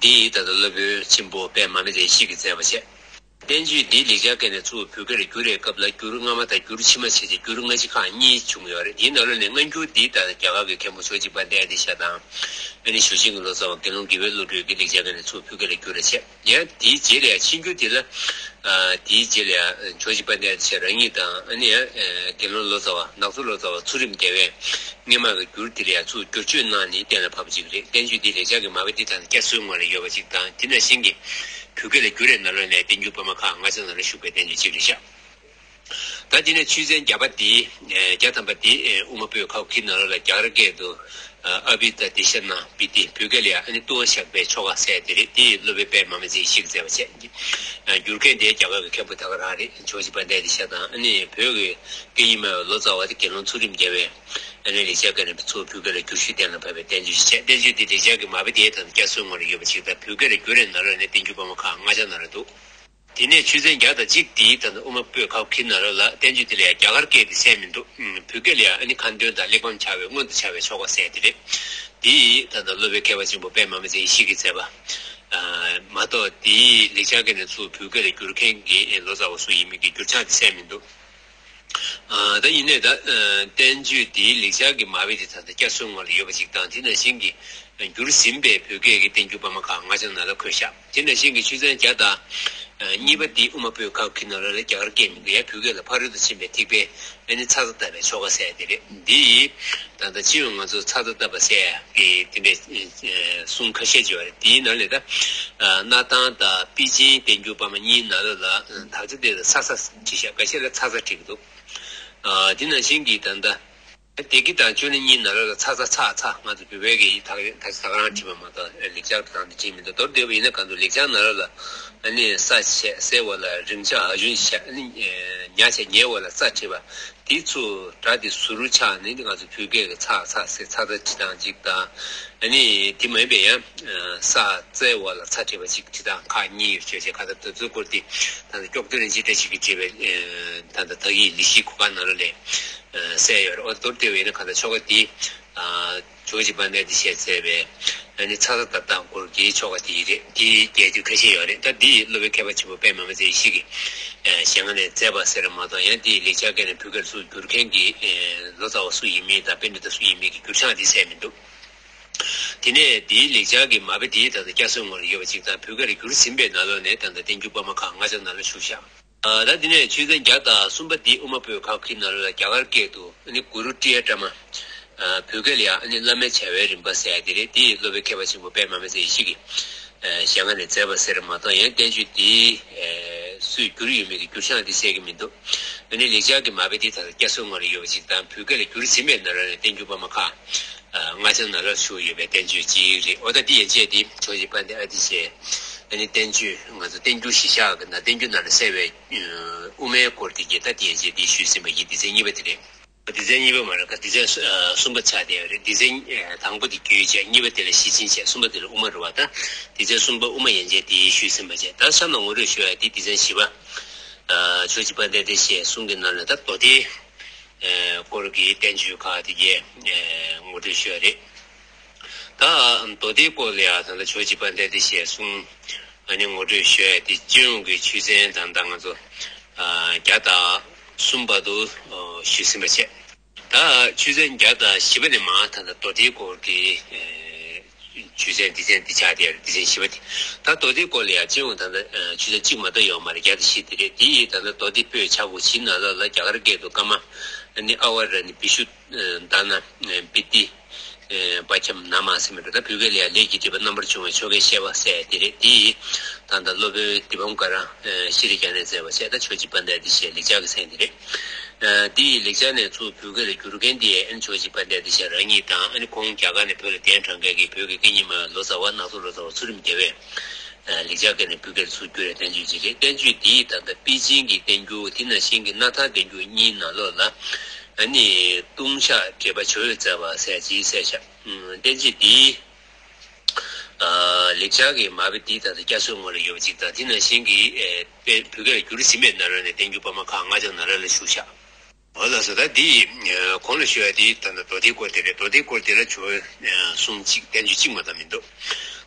འདི་ཡིས་ད་ལྟ་སློབ་དཔོན་ཆེན་པོ་པདྨ་མི་ཚེ་ཡེ་ཤེས་ཀྱིས་མཛད་པ་བྱས། བསྟན་བཅོས་འདི་ལེགས་སྦྱར་སྐད་ནས་ཚུར་བོད་སྐད་ལ་བསྒྱུར་བའི་སྐབས་ལ་འགྱུར་སྔ་མ་དང་འགྱུར་ཕྱི་མ་བྱས་ཏེ་འགྱུར་སྔ་ཕྱི་ཁག་གཉིས་བྱུང་ཡོད་རེད། དེའི་ནང་ལོགས་ནས་སྔ་འགྱུར་འདི་ད་ལྟ་རྒྱ་གར་གྱི་མཁན་པོ་ཇོ་བོ་རྗེ་དཔལ་ལྡན་ཨ་ཏི་ཤ་དང་། ཨ་ནི་ཞུ་ཆེན་གྱི་ལོ་ཙཱ་བ་དགེ་སློང་དགེ་བའི་བློ་གྲོས་ཀྱིས་ལེགས་སྦྱར་སྐད་ནས་ཚུར་བོད་སྐད་ལ་བསྒྱུར་བ་བྱས། ཡང་དེའི་རྗེས་ལ་ཡང་ཕྱི་འགྱུར་དེ་ལ། ཨ་དེའི་རྗེས་ལ་ཡང་ཇོ་བོ་རྗེ་དཔལ་ལྡན་ཨ་ཏི་ཤ་རང་ཉིད་དང་། ཨ་ནི་ཡང་དགེ་སློང་ལོ་ཙཱ་བ་ནག་ཚོ་ལོ་ཙཱ་བ་ཚུལ་ཁྲིམས་རྒྱལ་བས་སྔོན་མ་གི་འགྱུར་དེ་ལ་ཡང་ཚུར་བསྒྱུར་བཅོས་གནང་ནས་གཏན་ལ་ཕབ་པ་ཅིག་རེད། བསྟན་བཅོས་འདི་ལེགས་སྦྱར་གྱི་མ་དཔེ་འདི་དང་སྐྱ་སེར་ངོ་ལ་ཡོད་པ་ཅིག་དང་། དེ་ནང་བཞིན་གྱི་བོད་སྐད་ལ་བསྒྱུར་བའི་ནང་ལོགས་ནས་བསྟན་འགྱུར་དཔར་མ་ཁག་ལྔ་ཆ་ནང་ལ་བཞུགས་པའི་བསྟན་བཅོས་ཅིག་རེད་ཤག་ད་དེ་ནས་ཆོས་ཚན་བརྒྱ་པ་འདི། བརྒྱ་ཐམ་པ་འདི་དབུ་མ་པོད་ག་གོ་གི་ནང་ལོགས་ལ་རྒྱ་གར་སྐད་དུ་ཨ་བྷི་ད་དེ་ཤ་ན་བྷི་ཏི། བོད་སྐད་ལ་ཡང་ཨ་ནི་ལྟུང་བ་བཤགས་པའི་ཆོ་ག་ཟེར་དེ་རེད། དེ་སློབ་དཔོན་པདྨ་མི་ཚེ་ཡེ་ཤེས་ཀྱིས་མཛད་པ་བྱས། བསྒྱུར་མཁན་དེ་རྒྱ་གར་གྱི་མཁན་པོ་ད་ག་རང་རེད། ཇོ་བོ་རྗེ་དཔལ་ལྡན་ཨ་ཏི་ཤ་དང་། ཨ་ནི་བོད་ཀྱི་སྐད་གཉིས་སྨྲ་བའི་ལོ་ཙཱ་བ་དེ་དགེ་སློང་ཚུལ་ཁྲིམས་རྒྱལ་བས་ཨ་ནི་ལེགས་སྦྱར་སྐད་ནས་ཚུར་བོད་སྐད་ལ་བསྒྱུར་ཞུས་གཏན་ལ་ཕབ་པའི་བསྟན་བཅོས་ཤིག་བྱས། བསྟན་བཅོས་འདི་ལེགས་སྦྱར་གྱི་མ་དཔེ་དེ་དང་སྐྱ་སེར་ངོ་ལ་ཡོད་པ་ཅིག་དང་། བོད་སྐད་ལ་བསྒྱུར་བའི་ནང་ལོགས་ནས་བསྟན་འགྱུར་དཔར་མ་ཁག་ལྔ་ཆ་ནང་ལ་འདུག་དེ་ནས་ཆོས་ཚན་བརྒྱ་དང་གཅིག་འདིའི་ད་ལྟ་དབུ་མ་པོད་ག་གོ་གི་ནང་ལོགས་ལ་བསྟན་བཅོས་དེ་ལ་ཡང་རྒྱ་གར་སྐད་དེ་གསལ་མི་འདུག་བོད་སྐད་ལ་ཡང་ཨ་ནི་ཁ་འདོན་དང་གླེགས་བམ་སྦྱར་བའི་སྔོན་དུ་སྦྱར་བའི་ཆོ་ག་ཟེར་དེ་རེད། དེ་ཡིས་ད་ལྟ་སློབ་དཔོན་མཁས་པ་ཆེན་པོ་པདྨ་མི་ཚེ་ཡེ་ཤེས་ཀྱིས་མཛད་པ་མ་གཏོགས། དེའི་ལེགས་སྦྱར་སྐད་ནས་ཚུར་བོད་སྐད་ལ་བསྒྱུར་མཁན་གྱི་ལོ་ཙཱ་བ་སུ་ཡིན་མིན་གྱི་བསྒྱུར་བྱ་དེ་གསལ་མི་འདུག་ཨ་ད་ཡིན་ནའི་ད་ཨ་བསྟན་བཅོས་འདིའི་ལེགས་སྦྱར་གྱི་མ་དཔེ་དེ་ད་ལྟ་སྐྱ་སེར་ངོ་ལ་ཡོད་པ་ཅིག་དང་། དེ་ནང་བཞིན་གྱི་བསྒྱུར་ཟིན་པའི་བོད་སྐད་ཀྱི་བསྟན་འགྱུར་དཔར་མ་ཁག་ལྔ་ཆ་ནང་ལ་འཁོད་ཤག་དེ་ནང་བཞིན་གྱི་ཆོས་ཚན་བརྒྱ་དང་གཉིས་པ་འདི་དབུ་མ་པོད་ག་གོ་གི་ནང་ལ་རྒྱ་གར་སྐད་མི་འདུག་ཡ། བོད་སྐད་ལ་ཕ་རོལ་ཏུ་ཕྱིན་པའི་ཐེག་པའི་ཨ་ནི་ཚ་ཚ་བཏབ་པའི་ཆོ་ག་ཟེར་དེ་རེད། འདི་ཡིས་ད་ལྟ་སྤྱི་ཡོངས་ང་ཚོ་ཚ་ཚ་བཏབ་པ་ཟེར་གྱི་དེ་འདྲའི་གསུང་ཁ་ཤས་ཅིག་ཡོད་རེད། དེའི་ནང་ལས་ད་ཨ་སྣར་ཐང་དང་པེ་ཅིན་བསྟན་འགྱུར་དཔར་མ་གཉིས་ནང་ལོགས་ལ་དག་ཆ་དེ་ལ་ཚ་ཚ་བྲིས་ཤག་འགའ་ཤས་ལ་ཚ་ཚ་བྲིས་ཀྱི་འདུག་ཨ་དེ་ནང་བཞིན་གྱི་ད་ལྟ་ བདེ་སྐྱིད་དང་བཅུ་གཉིས་ནང་ལོགས་ལ་ཚ་ཚ་ཚ་ཚ་ང་ཚོ་བོད་པའི་གི་ད་ད་ད་ག་རང་བྲིས་པ་མ་གཏོགས་ལེགས་སྦྱར་དང་དེ་བྲིས་མི་འདུག་མདོར་བསྡུས་པ་ཡིན་ན་གང་དུ་ལེགས་སྦྱར་ནང་ལོགས་ལ་ཨ་ནི་ས་ཆེ་སའི་འོག་ལ་རིང་ཆ་ཨ་ཞུན་ཆ་ཨ་ནི་ཉ་ཆ་ཉའི་འོག་ལ་ས་བྲིས་པ་དེ་ཚོ་སྒྲ་དེ་ཟུར་ཆག་ནི་ང་ཚོ་བོད་སྐད་ཀྱི་ཚ་ཚ་སེ་ཚ་ཚ་བྲིས་སྟངས་གཅིག་དང་ཨ་ནི་དེ་མ་ཡིན་པའི་ཡང་ས་རྩའི་འོག་ལ་ཚ་བྲིས་པ་གཅིག་བྲིས་སྟངས་ཁག་གཉིས་ཡོད་ཆོག་ཅེས་ཁ་ད་དེ་ཚོའི་སྐོར་དེ་ད་ལྟ་སྐྱོག་ཐོན་རིན་ཆེན་བཀྲ་ཤིས་ཀྱིས་བྲིས་པའི་ད་ལྟ་དག་ཡིག་ལི་ཤིའི་གོ་སྐབས་ནང་ལོགས་ལས། གསལ་ཡོད་རེད། འོ་མདོར་བསྡུས་པ་ཡིན་ན་གང་ལྟར་ཆོ་ག་འདི་ཇོ་བོ་རྗེ་དཔལ་ལྡན་ཨ་ཏི་ཤས་མཛད་པའི་ཨ་ནི་ཚ་ཚ་འདབ་སྟངས་སྐོར་གྱི་ཆོ་ག་འདི་རེད། འདི་རྒྱས་བསྡུས་ཁ་ཤས་ཡོད་རེད། ད་འདི་སློབ་དཔོན་མཁས་པ་ཆེན་པོ་པདྨ་མ་ཚེ་ཡེ་ཤེས་ཀྱིས་ཞལ་སྔ་ནས་མཛད་པ་ཟེར་མ་གཏོགས་ཡང་འདི་ལེགས་སྦྱར་སྐད་ནས་བོད་སྐད་ལ་ཚུར་བསྒྱུར་མཁན་གྱི་ལོ་ཙཱ་བ་སུ་ཡིན་མིན་དང་པཎྜི་ཏ་སུ་ཡིན་མིན་གྱི་བསྒྱུར་བྱ་འདི་གསལ་མི་འདུག་དེ་ནས་འདིའི་ལེགས་སྦྱར་གྱི་མ་དཔེ་འདི་ད་ལྟ་བསྐྱར་གསོའི་ངོ་ལ་ཡོད་པ་ཅིག་དང་བོད་སྐད་ལ་བསྒྱུར་ཟིན་པའི་ནང་ལོགས་ནས་ད་ལྟ་བསྟན་འགྱུར་དཔར་མ་ཁག་ལྔ་ཆ་ནང་ལ་བཞུགས་བཞག་ད་དེ་ནས་ཆོས་ཚན་བརྒྱ་དང་གསུམ་པ་འདི་དབུ་མ་པོད་ཁག་གི་ནང་ལ་རྒྱ་གར་སྐད་དུ་ནི་གུ་རུ་ཏྲི་ཡ་ཏྲ་མ། བོད་སྐད་ལ་ཡང་ནི་བླ་མའི་བྱ་བའི་རིམ་པ་ཟེར་ཡ་དེ་རེད། དེ་ཡི་སློབ་དཔོན་མཁས་པ་ཆེན་པོ་པདྨ་མ་ཚེ་ཡེ་ཤེས་ཀྱིས་ཞལ་སྔ་ནས་མཛད་པ་ཟེར་མ་གཏོགས་ཡང་བསྟན་བཅོས་འདི་སུས་བསྒྱུར་ཡོད་མེད་ཀྱི་བསྒྱུར་བྱ་འདི་གསལ་གྱི་མི་འདུག་ཨ་ནི་ལེགས་སྦྱར་གྱི་མ་དཔེ་འདི་ད་ལྟ་བསྐྱར་གསོའི་ངོ་ལ་ཡོད་པ་ཅིག་དང་བོད་སྐད་ལ་བསྒྱུར་ཟིན་པའི་ནང་ལ་ནི་བསྟན་འགྱུར་དཔར་མ་ཁག་ལྔ་ཆ་ནང་ལ་བཞུགས་ཡོད་པའི་བསྟན་བཅོས་གཅིག་རེད། འོ་ད་འདི་ཡན་ཆད་འདི་ཇོ་བོ་རྗེ་དཔལ་ལྡན་ཨ་ཏི་ཤས་ཨ་ནི་བསྟན་བཅོས་ང་ཚོ་བསྟན་འགྱུར་གཞི་བཞག་གི་ན་བསྟན་འགྱུར་ནང་ལ་གསལ་བའི་དབུ་མའི་སྐོར་དེ་གྱད་ད་དེ་ཡན་ཆད་དེ་ཞུས་ཟིན་པ་ཡིན། སྡེ་ཚན་གཉིས་པ་དེ་རེད། སྡེ་ཚན་གཉིས་པ་མ་རེད་ཀ། སྡེ་ཚན་གསུམ་པ་ཆགས་བསྡད་ཡོད་རེད། སྡེ་ཚན་དང་པོ་དེ་རྒྱུད་བྱས། གཉིས་པ་དེ་ལ་ཤེར་ཕྱིན་བྱས། གསུམ་པ་དེ་ལ་དབུ་མ་རེད་པ། ད་སྡེ་ཚན་གསུམ་པ་དབུ་མ་ཡན་ཆད་དེ་ཞུས་ཟིན་པ་བྱས། ད་གཤམ་ལ་ངོ་སྤྲོད་ཞུ་ཡ་དེ་སྡེ་ཚན་བཞི་པ། ཇོ་བོ་རྗེ་དཔལ་ལྡན་ཨ་ཏི་ཤའི་གསུང་གི་ནང་ལ་ད་མདོ་སྡེའི་སྐོར་གྱི་བསྟན་བཅོས་ཁག་དེ་གྱད་ངོ་སྤྲོད་ཞུ་ཡ་རེད། ད་མདོ་སྡེའི་སྐོར་ལ་ཡང་ད་ལྟ་ཇོ་བོ་རྗེ་དཔལ་ལྡན་ཨ་ཏི་ཤའི་གསུང་ཨ་ནི་ངོ་སྤྲོད་ཞུ་ཡ་དེ་སྤྱི་ཡོངས་ཀྱི་ཆོས་ཚན་དང་ད་ང་ཚོ་བརྒྱ་དང་གསུམ་བར་དུ་ཞུས་ཟིན་པ་བྱས། ད་ཆོས་ཚན་བརྒྱ་དང་བཞི་པ་ནས་མར་ད་ལྟ་མདོ་སྡེའི་སྐོར་གྱི་ཆོས་ཚན་སྡེ་ཚན་འདི་ཆགས་བསྡད་ཡོད་རེད། སྡེ་ཚན་བཞི་པ་དེ། ད་མདོ་སྡེའི་སྐོར་ལ་ཡང་སྤྱི་ཡོངས་ད་ལྟ་ཆོས་ཚན་གཅིག་མ་གཏོགས་ཡོད་མ་རེད། བརྒྱ་དང་བཞི་དེ་རེད། དེ་ཡི་ད་ལྟ་མདོ་སྡེ་པོད་ཆ་དགུ་བཞི་ནང་ལོགས་ལ་རྒྱ་གར་སྐད་དུ་ཀ་མ་ནི་ཨ་ཝ་ར་ནི་བི་ཤུ་དྷ་ན་བི་ཏི་པ་ཁྱམ་ན་མ་ཟེར་མི་འདུག་ད་བོད་སྐད་ལ་ཡང་ལས་ཀྱི་སྒྲིབ་པ་རྣམ་པར་བྱུང་བའི་ཆོ་གའི་བཤད་པ་ཟེར་དེ་རེད། དེ་ཡི་ད་ལྟ་སློབ་དཔོན་དི་པཾ་ཀ་ར་ཤྲཱི་ཀ་ཎས་མཛད་པ་བྱས། ད་ཇོ་བོ་རྗེ་དཔལ་ལྡན་ཨ་ཏི་ཤའི་ལེགས་སྦྱར་གྱི་མཚན་དེ་རེད། དེ་ཡི་ལེགས་སྦྱར་ནས་ཚུར་བོད་སྐད་ལ་བསྒྱུར་མཁན་དེ་ཨ་ནི་ཇོ་བོ་རྗེ་དཔལ་ལྡན་ཨ་ཏི་ཤ་རང་ཉིད་དང་། ཨ་ནི་ཁོང་རྒྱ་གར་ནས་བོད་ལ་གདན་དྲངས་མཁན་གྱི་བོད་ཀྱི་སྐད་གཉིས་སྨྲ་བའི་ལོ་ཙཱ་བ་སྣ་ཚོགས་ལོ་ཙཱ་བ་ཚུལ་ཁྲིམས་རྒྱལ་བས་ལེགས་སྦྱར་སྐད་ནས་བོད་སྐད་ལ་ཚུར་བསྒྱུར་བའི་བསྟན་བཅོས་ཅིག་རེད། བསྟན་བཅོས་འདིའི་ད་ལྟ་པེ་ཅིང་གི་བསྟན་འགྱུར་དེ་ནང་བཞིན་གྱི་སྣར་ཐང་བསྟན་འགྱུར་གཉིས་ནང་ལོགས་ལ་ཨ་ནི་ལྟུང་བཤགས་འགྲེལ་པ་ཇོ་བོས་མཛད་པ་ཟེར་ཅིག་གསལ་བཞག་བསྟན་བཅོས་འདིའི་ལེགས་སྦྱར་གྱི་མ་དཔེ་འདི་ད་ལྟ་བསྐྱར་གསོའི་ངོ་ལ་ཡོད་པ་ཅིག་དང་། དེ་ནང་བཞིན་གྱི་བོད་སྐད་ལ་བསྒྱུར་ཟིན་པའི་ནང་ལོགས་ནས་བསྟན་འགྱུར་དཔར་མ་ཁག་ལྔ་ཆ་ནང་ལོགས་ལ་བཞུགས་བཞག་འོ་ལགས་སོ། ད་འདི་གོང་ལ་ཞུ་ཡ་འདི་ད་ལྟ་མདོ་སྡེའི་སྐོར་དེ་རེད། མདོ་སྡེའི་སྐོར་དེ་ལ་ཇོ་བོའི་གསུང་གཅིག་བསྟན་བཅོས་གཅིག་མ་གཏོགས་མི་འདུག་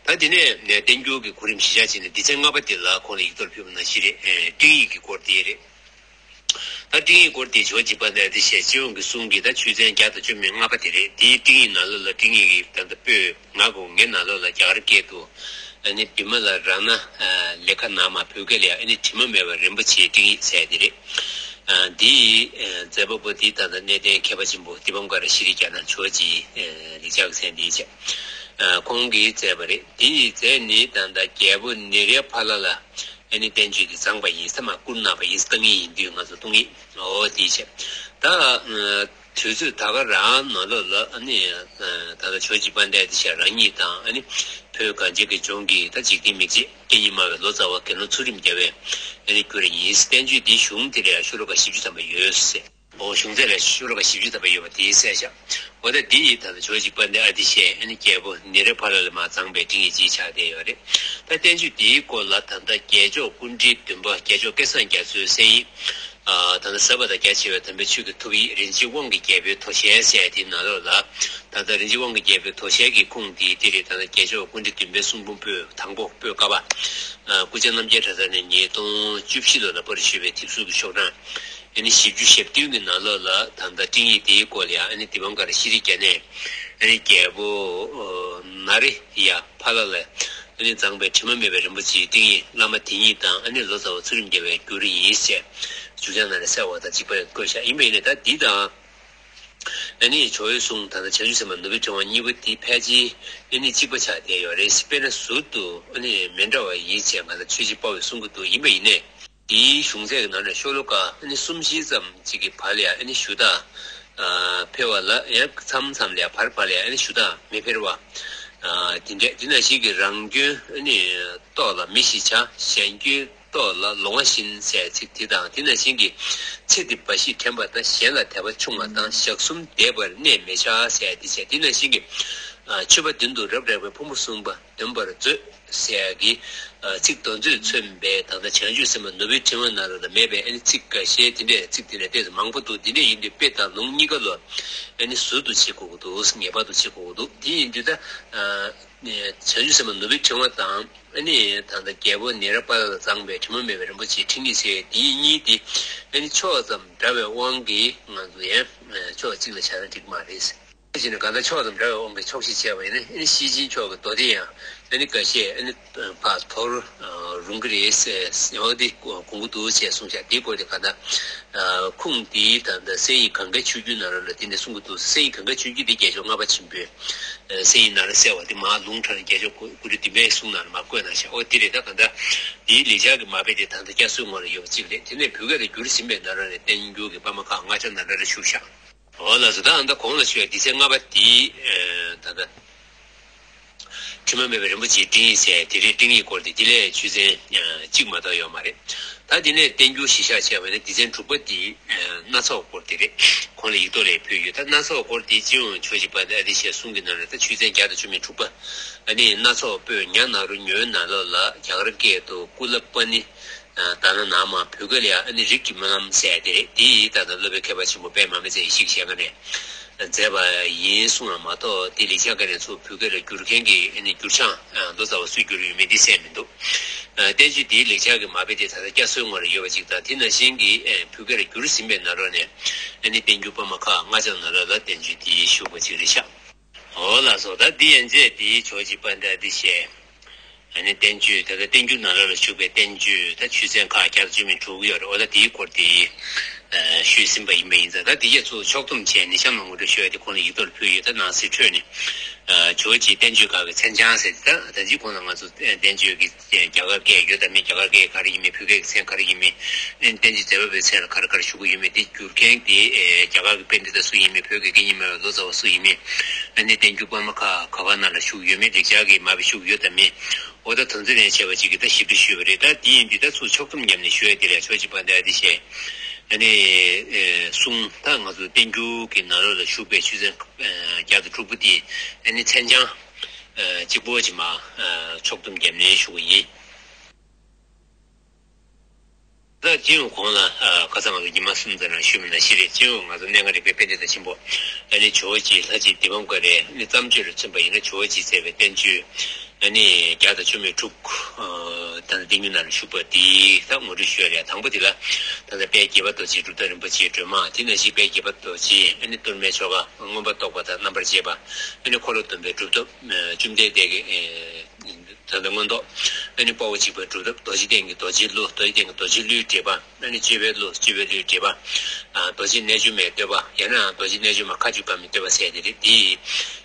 ད་དེ་ནས་བསྟན་འགྱུར་གྱི་གོ་རིམ་གཞི་བཞག་བྱས་ནས་སྡེ་ཚན་ལྔ་པ་དེ་ལ་གོང་ལ་ཡིག་ཐོག་ཕུལ་བ་ནང་བཞིན་རེད། སྤྲིང་ཡིག་གི་སྐོར་དེ་རེད། ད་སྤྲིང་ཡིག་སྐོར་དེ་ཇོ་བོ་རྗེ་དཔལ་ལྡན་ཨ་ཏི་ཤའི་སྤྱི་ཡོངས་ཀྱི་གསུང་གི་ད་ཆོས་ཚན་བརྒྱ་དང་བཅུ་མེད་ལྔ་པ་དེ་རེད། དེའི་སྤྲིང་ཡིག་ནང་ལོགས་ལ་སྤྲིང་ཡིག་གི་ད་ལྟ་པོད་ལྔ་གོང་ལྔའི་ནང་ལོགས་ལ་རྒྱ་གར་སྐད་དུ་ཨ་ནི་བི་མ་ལ་རཏྣ་ལེ་ཁ་ན་མ། བོད་སྐད་ལ་ཡང་ཨ་ནི་དྲི་མ་མེད་པ་རིན་པོ་ཆེའི་སྤྲིང་ཡིག་ཟེར་དེ་རེད། འདིའི་མཛད་པ་པོ་འདི་ད་ལྟ་གནས་བརྟན་མཁས་པ་ཆེན་པོ་དི་པཾ་ཀ་ར་ཤྲཱི་ཀ་ཎ་ཇོ་བོ་རྗེའི་ལེགས་སྦྱར་གྱི་མཚན་འདི་བྱས། ཁོང་གིས་མཛད་པ་རེད། དེ་ཡི་རྗེས་ནི་ད་ལྟ་རྒྱལ་པོ་ནཻ་རཉྫ་ཕ་ལ་ལ་ཨ་ནི་བསྟན་བཅོས་འདི་བརྩམས་པ་ཡིན། ས་མ་བསྐུར་གནང་བ་ཡིན། བཏང་ཡིག་ཡིན་དུས་ང་ཚོ་བཏང་ཡིག་འོ་དེ་བྱས། ད་དུས་ཚོད་ད་ག་རང་ནང་ལོགས་ལ་ཨ་ནི་ད་ལྟ་ཇོ་བོ་རྗེ་དཔལ་ལྡན་ཨ་ཏི་ཤ་རང་ཉིད་དང་། ཨ་ནི་བོད་གངས་ཅན་གྱི་ལྗོངས་ཀྱི་ད་འཇིག་རྟེན་མི་མཇེད་སྐད་གཉིས་སྨྲ་བའི་ལོ་ཙཱ་བ་དགེ་སློང་ཚུལ་ཁྲིམས་རྒྱལ་བས་ཨ་ནི་བསྒྱུར་བ་ཡིན། བསྟན་བཅོས་འདིའི་གཞུང་དེ་ལ་ཤོ་ལོ་ཀ་བཞི་བཅུ་ཐམ་པ་ཡོད་ཟེར། འོ་གཞུང་ཚད་ལ་ཤོ་ལོ་ཀ་བཞི་བཅུ་ཐམ་པ་ཡོད་པ་དེའི་གསལ་བྱ། འོ་ད་འདི་ཡི་ད་ལྟ་ཇོ་བོ་རྗེ་དཔལ་ལྡན་ཨ་ཏི་ཤས་ཨ་ནི་རྒྱལ་པོ་ནཻ་རཉྫ་ཕ་ལ་ལ་མར་བརྩམས་པའི་སྤྲིང་ཡིག་ཅིག་ཆགས་བསྡད་ཡོད་རེད། ད་བསྟན་བཅོས་འདིའི་སྐོར་ལ་ད་ལྟ་རྒྱལ་མཆོག་སྐུ་ཕྲེང་བདུན་པ་རྒྱལ་མཆོག་སྐལ་བཟང་རྒྱ་མཚོའི་གསན་ཡིག་ད་ལྟ་ཟབ་པ་དང་རྒྱ་ཆེ་བའི་དམ་པའི་ཆོས་ཀྱི་ཐོབ་ཡིག་རིན་ཆེན་དབང་གི་རྒྱལ་པོའི་དོ་ཤལ་ཟེར་དེའི་ནང་ལོགས་ལ། ད་ལྟ་རིན་ཆེན་དབང་གི་རྒྱལ་པོའི་དོ་ཤལ་གྱི་ཁུངས་འདི་འདི་རེད། ད་ལྟ་རྒྱལ་མཆོག་སྐུ་ཕྲེང་བདུན་པའི་གསུང་འབུམ་པོད་དང་པོ་པོད་ཀ་པ། སྐུ་བཅར་རྣམ་རྒྱལ་གྲྭ་ཚང་ནས་ཉིས་སྟོང་བཅུ་བཞི་ལོ་ལ་པར་ཞུས་པའི་དེབ་གཟུགས་ཀྱི་ཤོག་གྲངས་ཨ་ནི་བཞི་བཅུ་ཞེ་བདུན་གྱི་ནང་ལོགས་ལ་ད་ལྟ་སྤྲིང་ཡིག་འདིའི་སྐོར་ལ་ཡང་ཨ་ནི་དི་པཾ་ཀ་ར་ཤྲཱི་ཀ་ཎས་ཨ་ནི་རྒྱལ་པོ་ནཱ་རི་ཡ་ཕ་ལ་ལ་ཨ་ནི་བརྩམས་པའི་དྲི་མ་མེད་པའི་རིན་པོ་ཆེའི་སྤྲིང་ཡིག་བླ་མ་དེ་ཉིད་དང་ཨ་ནི་ལོ་ཙཱ་བ་ཚུལ་ཁྲིམས་རྒྱལ་བས་བསྒྱུར་ཡིན་ཞེས་བསྒྱུར་བྱ་ནང་ལ་གསལ་བ་དང་གཅིག་པ་བཀོད་བཞག་ཡིན་པ་ཡིན་ནའི་ད་འདི་དང་། ཨ་ནི་ཇོ་བོའི་གསུང་ད་ལྟ་བྱང་ཆུབ་སེམས་དཔའ་ནུབ་པའི་ཕྲེང་བ་གཉིས་པོ་དེ་ཕལ་ཆེར་ཨ་ནི་གཅིག་པ་ཆགས་བསྡད་ཡོད་རེད། དཔེར་ན་ཟུར་དུ་ཨ་ནི་མི་འདྲ་བ་ཡིན་ཅེས་ང་ལ་ཆོས་རྗེ་དཔའ་བོས་གསུང་གི་འདུག་ཡིན་པ་ཡིན་ནའི་དེའི་གཞུང་ཚད་ཀྱི་ནང་ནས་ཤོ་ལོ་ཀ་ཨ་ནི་གསུམ་བཞི་ཙམ་ཅིག་གི་བར་ལ་ཡང་ཨ་ནི་ཞུ་དག་ ཨ་འཕེལ་བ་ལ་ཡང་མཚམས་མཚམས་ལ་ཡང་བར་བར་ལ་ཡང་ཨ་ནི་ཞུ་དག་མི་འཕེལ་བ། ཨ་དེ་འདྲས། དེ་ནང་བཞིན་གྱི་རང་སྐྱོན་ཨ་ནི་ལྟོ་ལ་མི་ཞིག་བྱ། གཞན་སྐྱོན་ལྟོ་ལ་ལོང་བ་བཞིན་ཟེར་ཚིག་དེ་དང་། དེ་ནང་བཞིན་གྱི་ཚེ་འདི་འབའ་ཞིག་དྲན་པ་དང་། གཞན་ལ་དད་པ་ཆུང་བ་དང་། ཞག་གསུམ་འདས་པར་གནས་མི་བྱ་ཟེར་དེ་བྱས། དེ་ནང་བཞིན་གྱི་ཨ་མཆོད་པ་མདུན་དུ་རབ་རེག་པའི་ཕུང་པོ་གསུམ་པ་འདོན་པར་མཛོད་ཟེར་ཡ་གི་ཨ་ཚིག་དེ་ཚོས་མཚོན་པའི་ད་ལྟ་བྱང་ཆུབ་སེམས་དཔའ་ནོར་བུའི་ཕྲེང་བ་ནང་ལོགས་ལ་མེད་པའི་ཨ་ནི་ཚིག་འགའ་ཤས་དེ་འདྲས་ཚིག་དེ་འདྲས་ཏོག་ཙམ་མང་པོ་འདུག་དེ་འདྲས་ཡིན་དུས་དཔེ་དང་ལུང་གཉིས་ཀ་ལོ་ཨ་ནི་ཟུར་དུ་བྱེད་དགོས་ཀྱི་འདུག་ངེས་པར་དུ་བྱེད་དགོས་ཀྱི་འདུག་དེ་ཡིན་དུས་ད་ཨ་བྱང་ཆུབ་སེམས་དཔའ་ནོར་བུའི་ཕྲེང་བ་དང་། ཨ་ནི་ད་ལྟ་རྒྱལ་པོ་ནཻ་རཉྫ་པ་ལ་བརྫངས་པའི་དྲི་མ་མེད་པའི་རིན་པོ་ཆེའི་ཕྲེང་ཡིག་ཟེར་དེ་གཉིས་དེ་ཨ་ནི་ཕྱོགས་ཙམ་འདྲ་བའི་དབང་གིས་ང་ཚོ་ཡང་ཕྱོགས་གཅིག་ལ་བཞག་ན་འགྲིག་མ་རེད། དེ་བཞིན་གང་ལྟར་ཕྱོགས་ཙམ་འདྲ་བའི་དབང་གིས་ཕྱོགས་བཞི་བྱས་པ་ཡིན་ན། ཨ་ནི་ཤེར་ཕྱིན་ཕྱོགས་ཀྱི་མདོ་སྡེ་ཡང་ཨ་ནི་འགའ་ཤས་ཨ་ནི་ཕར་དོར་རུང་གི་རེད་ཟེར་ཟེར་བ་དེ་དགོངས་ཀྱི་འདུག་ཅེས་གསུངས་ཤག་དེའི་སྐོར་དེ་གང་ལྟར་ཁུངས་དེའི་ད་ལྟ་གསན་ཡིག་གངྒཱའི་ཆོས་བརྒྱུད་ནང་ལ་ལ་དེ་འདྲ་གསུང་གི་འདུག་གསན་ཡིག་གངྒཱའི་ཆོས་བརྒྱུད་དེ་རྒྱལ་མཆོག་ལྔ་པ་ཆེན་པོའི་གསན་ཡིག་ནང་ལ་གསལ་བ་དེ་མར་ལུང་དྲངས་ནས་རྒྱལ་མཆོག་གུ་རུ་བདུན་པའི་གསུང་ནང་ལ་མར་བཀོད་གནང་ཤག་འོ་དེ་རེད། ད་གང་ལྟར་དེའི་ལེགས་སྦྱར་གྱི་མ་དཔེ་དེ་ད་ལྟ་བསྐྱར་གསོའི་ངོ་ལ་ཡོད་པ་གཅིག་རེད། དེ་ནས་བོད་སྐད་ལ་བསྒྱུར་ཟིན་པའི་ནང་ལ་ནས་བསྟན་འགྱུར་གྱི་པར་མ་ཁག་ལྔ་ཆ་ནང་ལ་ལ་བཞུགས་ཤག་འོ་ལགས་སོ། ད་ཨ་ད་གོང་ལ་ཞུས་པའི་སྡེ་ཚན་ལྔ་པ་འདི་ད་ལྟ་ཁྲིམས་མེད་པའི་རིན་པོ་ཆེའི་སྤྲིང་ཡིག་ཟེར་དེ་རེད། སྤྲིང་ཡིག་སྐོར་དེ་དེ་ལས་ཆོས་ཚན་གཅིག་མ་གཏོགས་ཡོད་མ་རེད། ད་དེ་ནས་བསྟན་འགྱུར་གཞི་བཞག་བྱས་པ་ནི་སྡེ་ཚན་དྲུག་པ་འདི་སྣ་ཚོགས་སྐོར་དེ་རེད། གོང་ལ་ཡིག་ཐོག་ལ་ཕུལ་ཡོད། ད་སྣ་ཚོགས་སྐོར་དེ་སྤྱི་ཡོངས་ཇོ་བོ་རྗེ་དཔལ་ལྡན་ཨ་ཏི་ཤའི་གསུང་གི་ནང་ལ་ད་ཆོས་ཚན་བརྒྱ་དང་བཅུ་མེད་དྲུག་པ། ཨ་ནི་སྣ་ཚོགས་པོད་ཉ་ན་རོ་ཉོན་ནང་ལོགས་ལ་རྒྱ་གར་སྐད་དུ་ཀུ་ལ་པ་ནི། ད་ནང་ན་མ་བོད་སྐད་ལ་ཡང་ཨ་ནི་རིགས་ཀྱི་སྨོན་ལམ་ཟེར་དེ་རེད། དེ་ད་ལྟ་སློབ་དཔོན་མཁས་པ་ཆེན་པོ་པད་མ་སྨེ་བཙན་ཡེ་ཤེས་ཀྱི་ཞལ་སྔ་ནས་མཛད་པ་ཡིན་གསུངས་པ་མ་གཏོགས། དེ་ལེགས་སྦྱར་སྐད་ནས་ཚུར་བོད་སྐད་ལ་བསྒྱུར་མཁན་གྱི་ཨ་ནི་བསྒྱུར་བྱང་ལོ་ཙཱ་བ་སུས་བསྒྱུར་ཡོད་མེད་འདི་གསལ་མི་འདུག་བསྟན་བཅོས་འདིའི་ལེགས་སྦྱར་གྱི་མ་དཔེ་དེ་ད་ལྟ་བསྐྱར་གསོའི་ངོ་ལ་ཡོད་པ་ཅིག་དང་། དེ་ནང་བཞིན་གྱི་བོད་སྐད་ལ་བསྒྱུར་ཟིན་པའི་ནང་ལོགས་ནས་ཨ་ནི་བསྟན་འགྱུར་པར་མ་ཁག་ལྔ་ཆ་ནང་ལོགས་ལ་བསྟན་བཅོས་འདི་བཞུགས་པ་ཅིག་རེད་ཤག་འོ་ལགས་སོ། ད་འདི་ཡན་ཆད་འདི་ཇོ་བོ་རྗེ་དཔལ་ལྡན་ཨ་ཏི་ཤའི་ཨ་ནི་བསྟན་བཅོས། ད་ལྟ་བསྟན་འགྱུར་ནང་ལོགས་ལ་བཞུགས་པའི་བསྟན་བཅོས་ད་ཆོས་ཚན་ཁག་བརྒྱ་དང་བཅུ་མེད་དྲུག་ཡོད་རེད། འོ་ད་དེའི་སྐོར་དེ་ཨ་ཞུས་ཟིན་པ་ཡིན་པ་ཡིན་ཙང་། ད་དེ་རྗེས་ཚུར་ཕྱོགས་བསྡོམས་བྱས་ནས་གཤམ་ལ་ངོ་སྤྲོད་ཞུ་ཡ་དེ་གོང་ལ་ཡིག་ཐོག་ལ་ཕུལ་ཡོད། ད་ནང་གསེས་ཁྲོད་ནས་ཨ་ཇོ་བོ་རྗེའི་བསྟན་བཅོས་ཁག་གི་མཚན་བྱང་ཟེར་དེ། ད་ད་ཅི་གོང་ལ་ང་ཚོ་བསྟན་བཅོས་ཀྱི་རྒྱ་གར་སྐད་ཡོད་དམ་མེད། རྒྱ་གར་སྐད་ག་རེ་ཡིན་མིན། བོད་སྐད་ཀྱི་མཚན་ག་རེ་ཡིན་མིན། ཨ་ནི་བསྟན་བཅོས་མཛད་པ་པོའི་མཚན་ལ་ག་རེ་ག་རེ་ཞུ་གི་ཡོད་མེད་དེ་བསྒྱུར་མཁན་དེ་ཨེ་རྒྱ་གར་གྱི་པཎྜི་ཏ་སུ་ཡིན་མིན། བོད་ཀྱི་སྐད་གཉིས་སྨྲ་བའི་ལོ་ཙཱ་བ་སུ་ཡིན་མིན། ཨ་ནི་བསྟན་འགྱུར་པར་མ་ཁག་ག་པར་ནང་ལ་བཞུགས་ཡོད་མེད། ལེགས་སྦྱར་གྱི་མ་དཔེ་བཞུགས་ཡོད་དམ་མེད། འོ་ད་དོན་ཚན་ལེན་བྱས་པ་ཅིག་གིས་ད་ཞིབ་ཏུ་ཞུས་པ་རེད། ད་དེ་ཡིན་དུས་ད་ཚུར་ཕྱོགས་བསྡོམས་བརྒྱབ་ནས་ཞུ་ཡ་དེ་ལ་ཇོ་བོ་རྗེ་དཔལ་ལྡན་ཨ་ཏི་ཤའི་ཨ་ནི་ཨེ་གསུང་། ད་ང་ཚོ་བསྟན་འགྱུར་གྱི་ནང་ལོགས་ལ་བཞུགས་པའི་ཆོས་ཚན་ཨེ་བརྒྱ་དང་དྲུག་པོ་དེ་ཨ་ནི་མཚན་བྱང་ཨེ་གཅིག་པོ་ཅིག་མར་ཨེ་ཕྱོགས་བསྡོམས་བརྒྱབ་ནས་ཞུ་གི་ཡིན། ད་སྤྱི་ཡོངས་གོང་ལ་ཨ་ཁ་སང་ང་ཚོ་ཉི་མ་གསུམ་ཙམ་རིང་ཞུས་པ་ནང་བཞིན་རེད། སྤྱི་ཡོངས་ང་ཚོ་གནས་ལྔ་རིག་པའི་དཔེ་འདི་དང་ཆེན་པོ་ཨ་ནི་ཇོ་བོ་རྗེ་ལྷ་རྗེ་དཱི་པཾ་ཀ་རའི་ཨ་ནི་བརྩམས་ཆོས་ལ་མཚོན་པ་ཡིན་ན་ཇོ་བོ་རྗེས་མཛད་པའི་བསྟན་བཅོས་ཨ་ནི་བརྒྱ་དང་བཅུ་མེད་དྲུག་ཨ་ད་ནི་བསྟན་འགྱུར་ནང་ལ་བཞུགས་པ་འདི་ད་ངོ་སྤྲོད་ཞུ་ཡ་རེད། དང་པོ་དེ་ལ་ད་ལྟ་དཔལ་དགྱེས་པ་རྡོ་རྗེ་སྒྲུབ་ཐབས་རིན་པོ་ཆེའི་སྒྲོན་མ། དེ་ནང་བཞིན་དཔལ་དགྱེས་པ་རྡོ་རྗེ་ཨ་ནི་གཏོར་མའི་ཆོ་ག་མངོན་པར་རྟོགས་པ་དང་རྣམ་པར་འབྱེད་པ། ཨ་ནི་འཁོར་ལོ་སྡོམ་པའི་སྒྲུབ་ཐབས། བཅོམ་ལྡན་འདས་ཀྱི་ཨེ་ད་ལྟ་མངོན་རྟོགས། ཨ་ནི་དཔའ་བོ་གཅིག་པའི་སྒྲུབ་ཐབས། རྡོ་རྗེ་གདན་གྱི་རྡོ་རྗེའི་གླུ། རྡོ་རྗེ་གདན་གྱི་རྡོ་རྗེའི་གླུའི་འགྲེལ་པ། ཨ་ནི་སྤྱོད་པའི་གླུ། སྤྱོད་པའི་གླུའི་འགྲེལ་པ། ཨ་རྡོ་རྗེ་རྣལ་འབྱོར་མའི་བསྟོད་པ། ཡང་ན་རྡོ་རྗེ་རྣལ་འབྱོར་མ་མཁའ་སྤྱོད་དཀར་མོའི་བསྟོད་པ་ཟེར་དེ་རེད། དེ་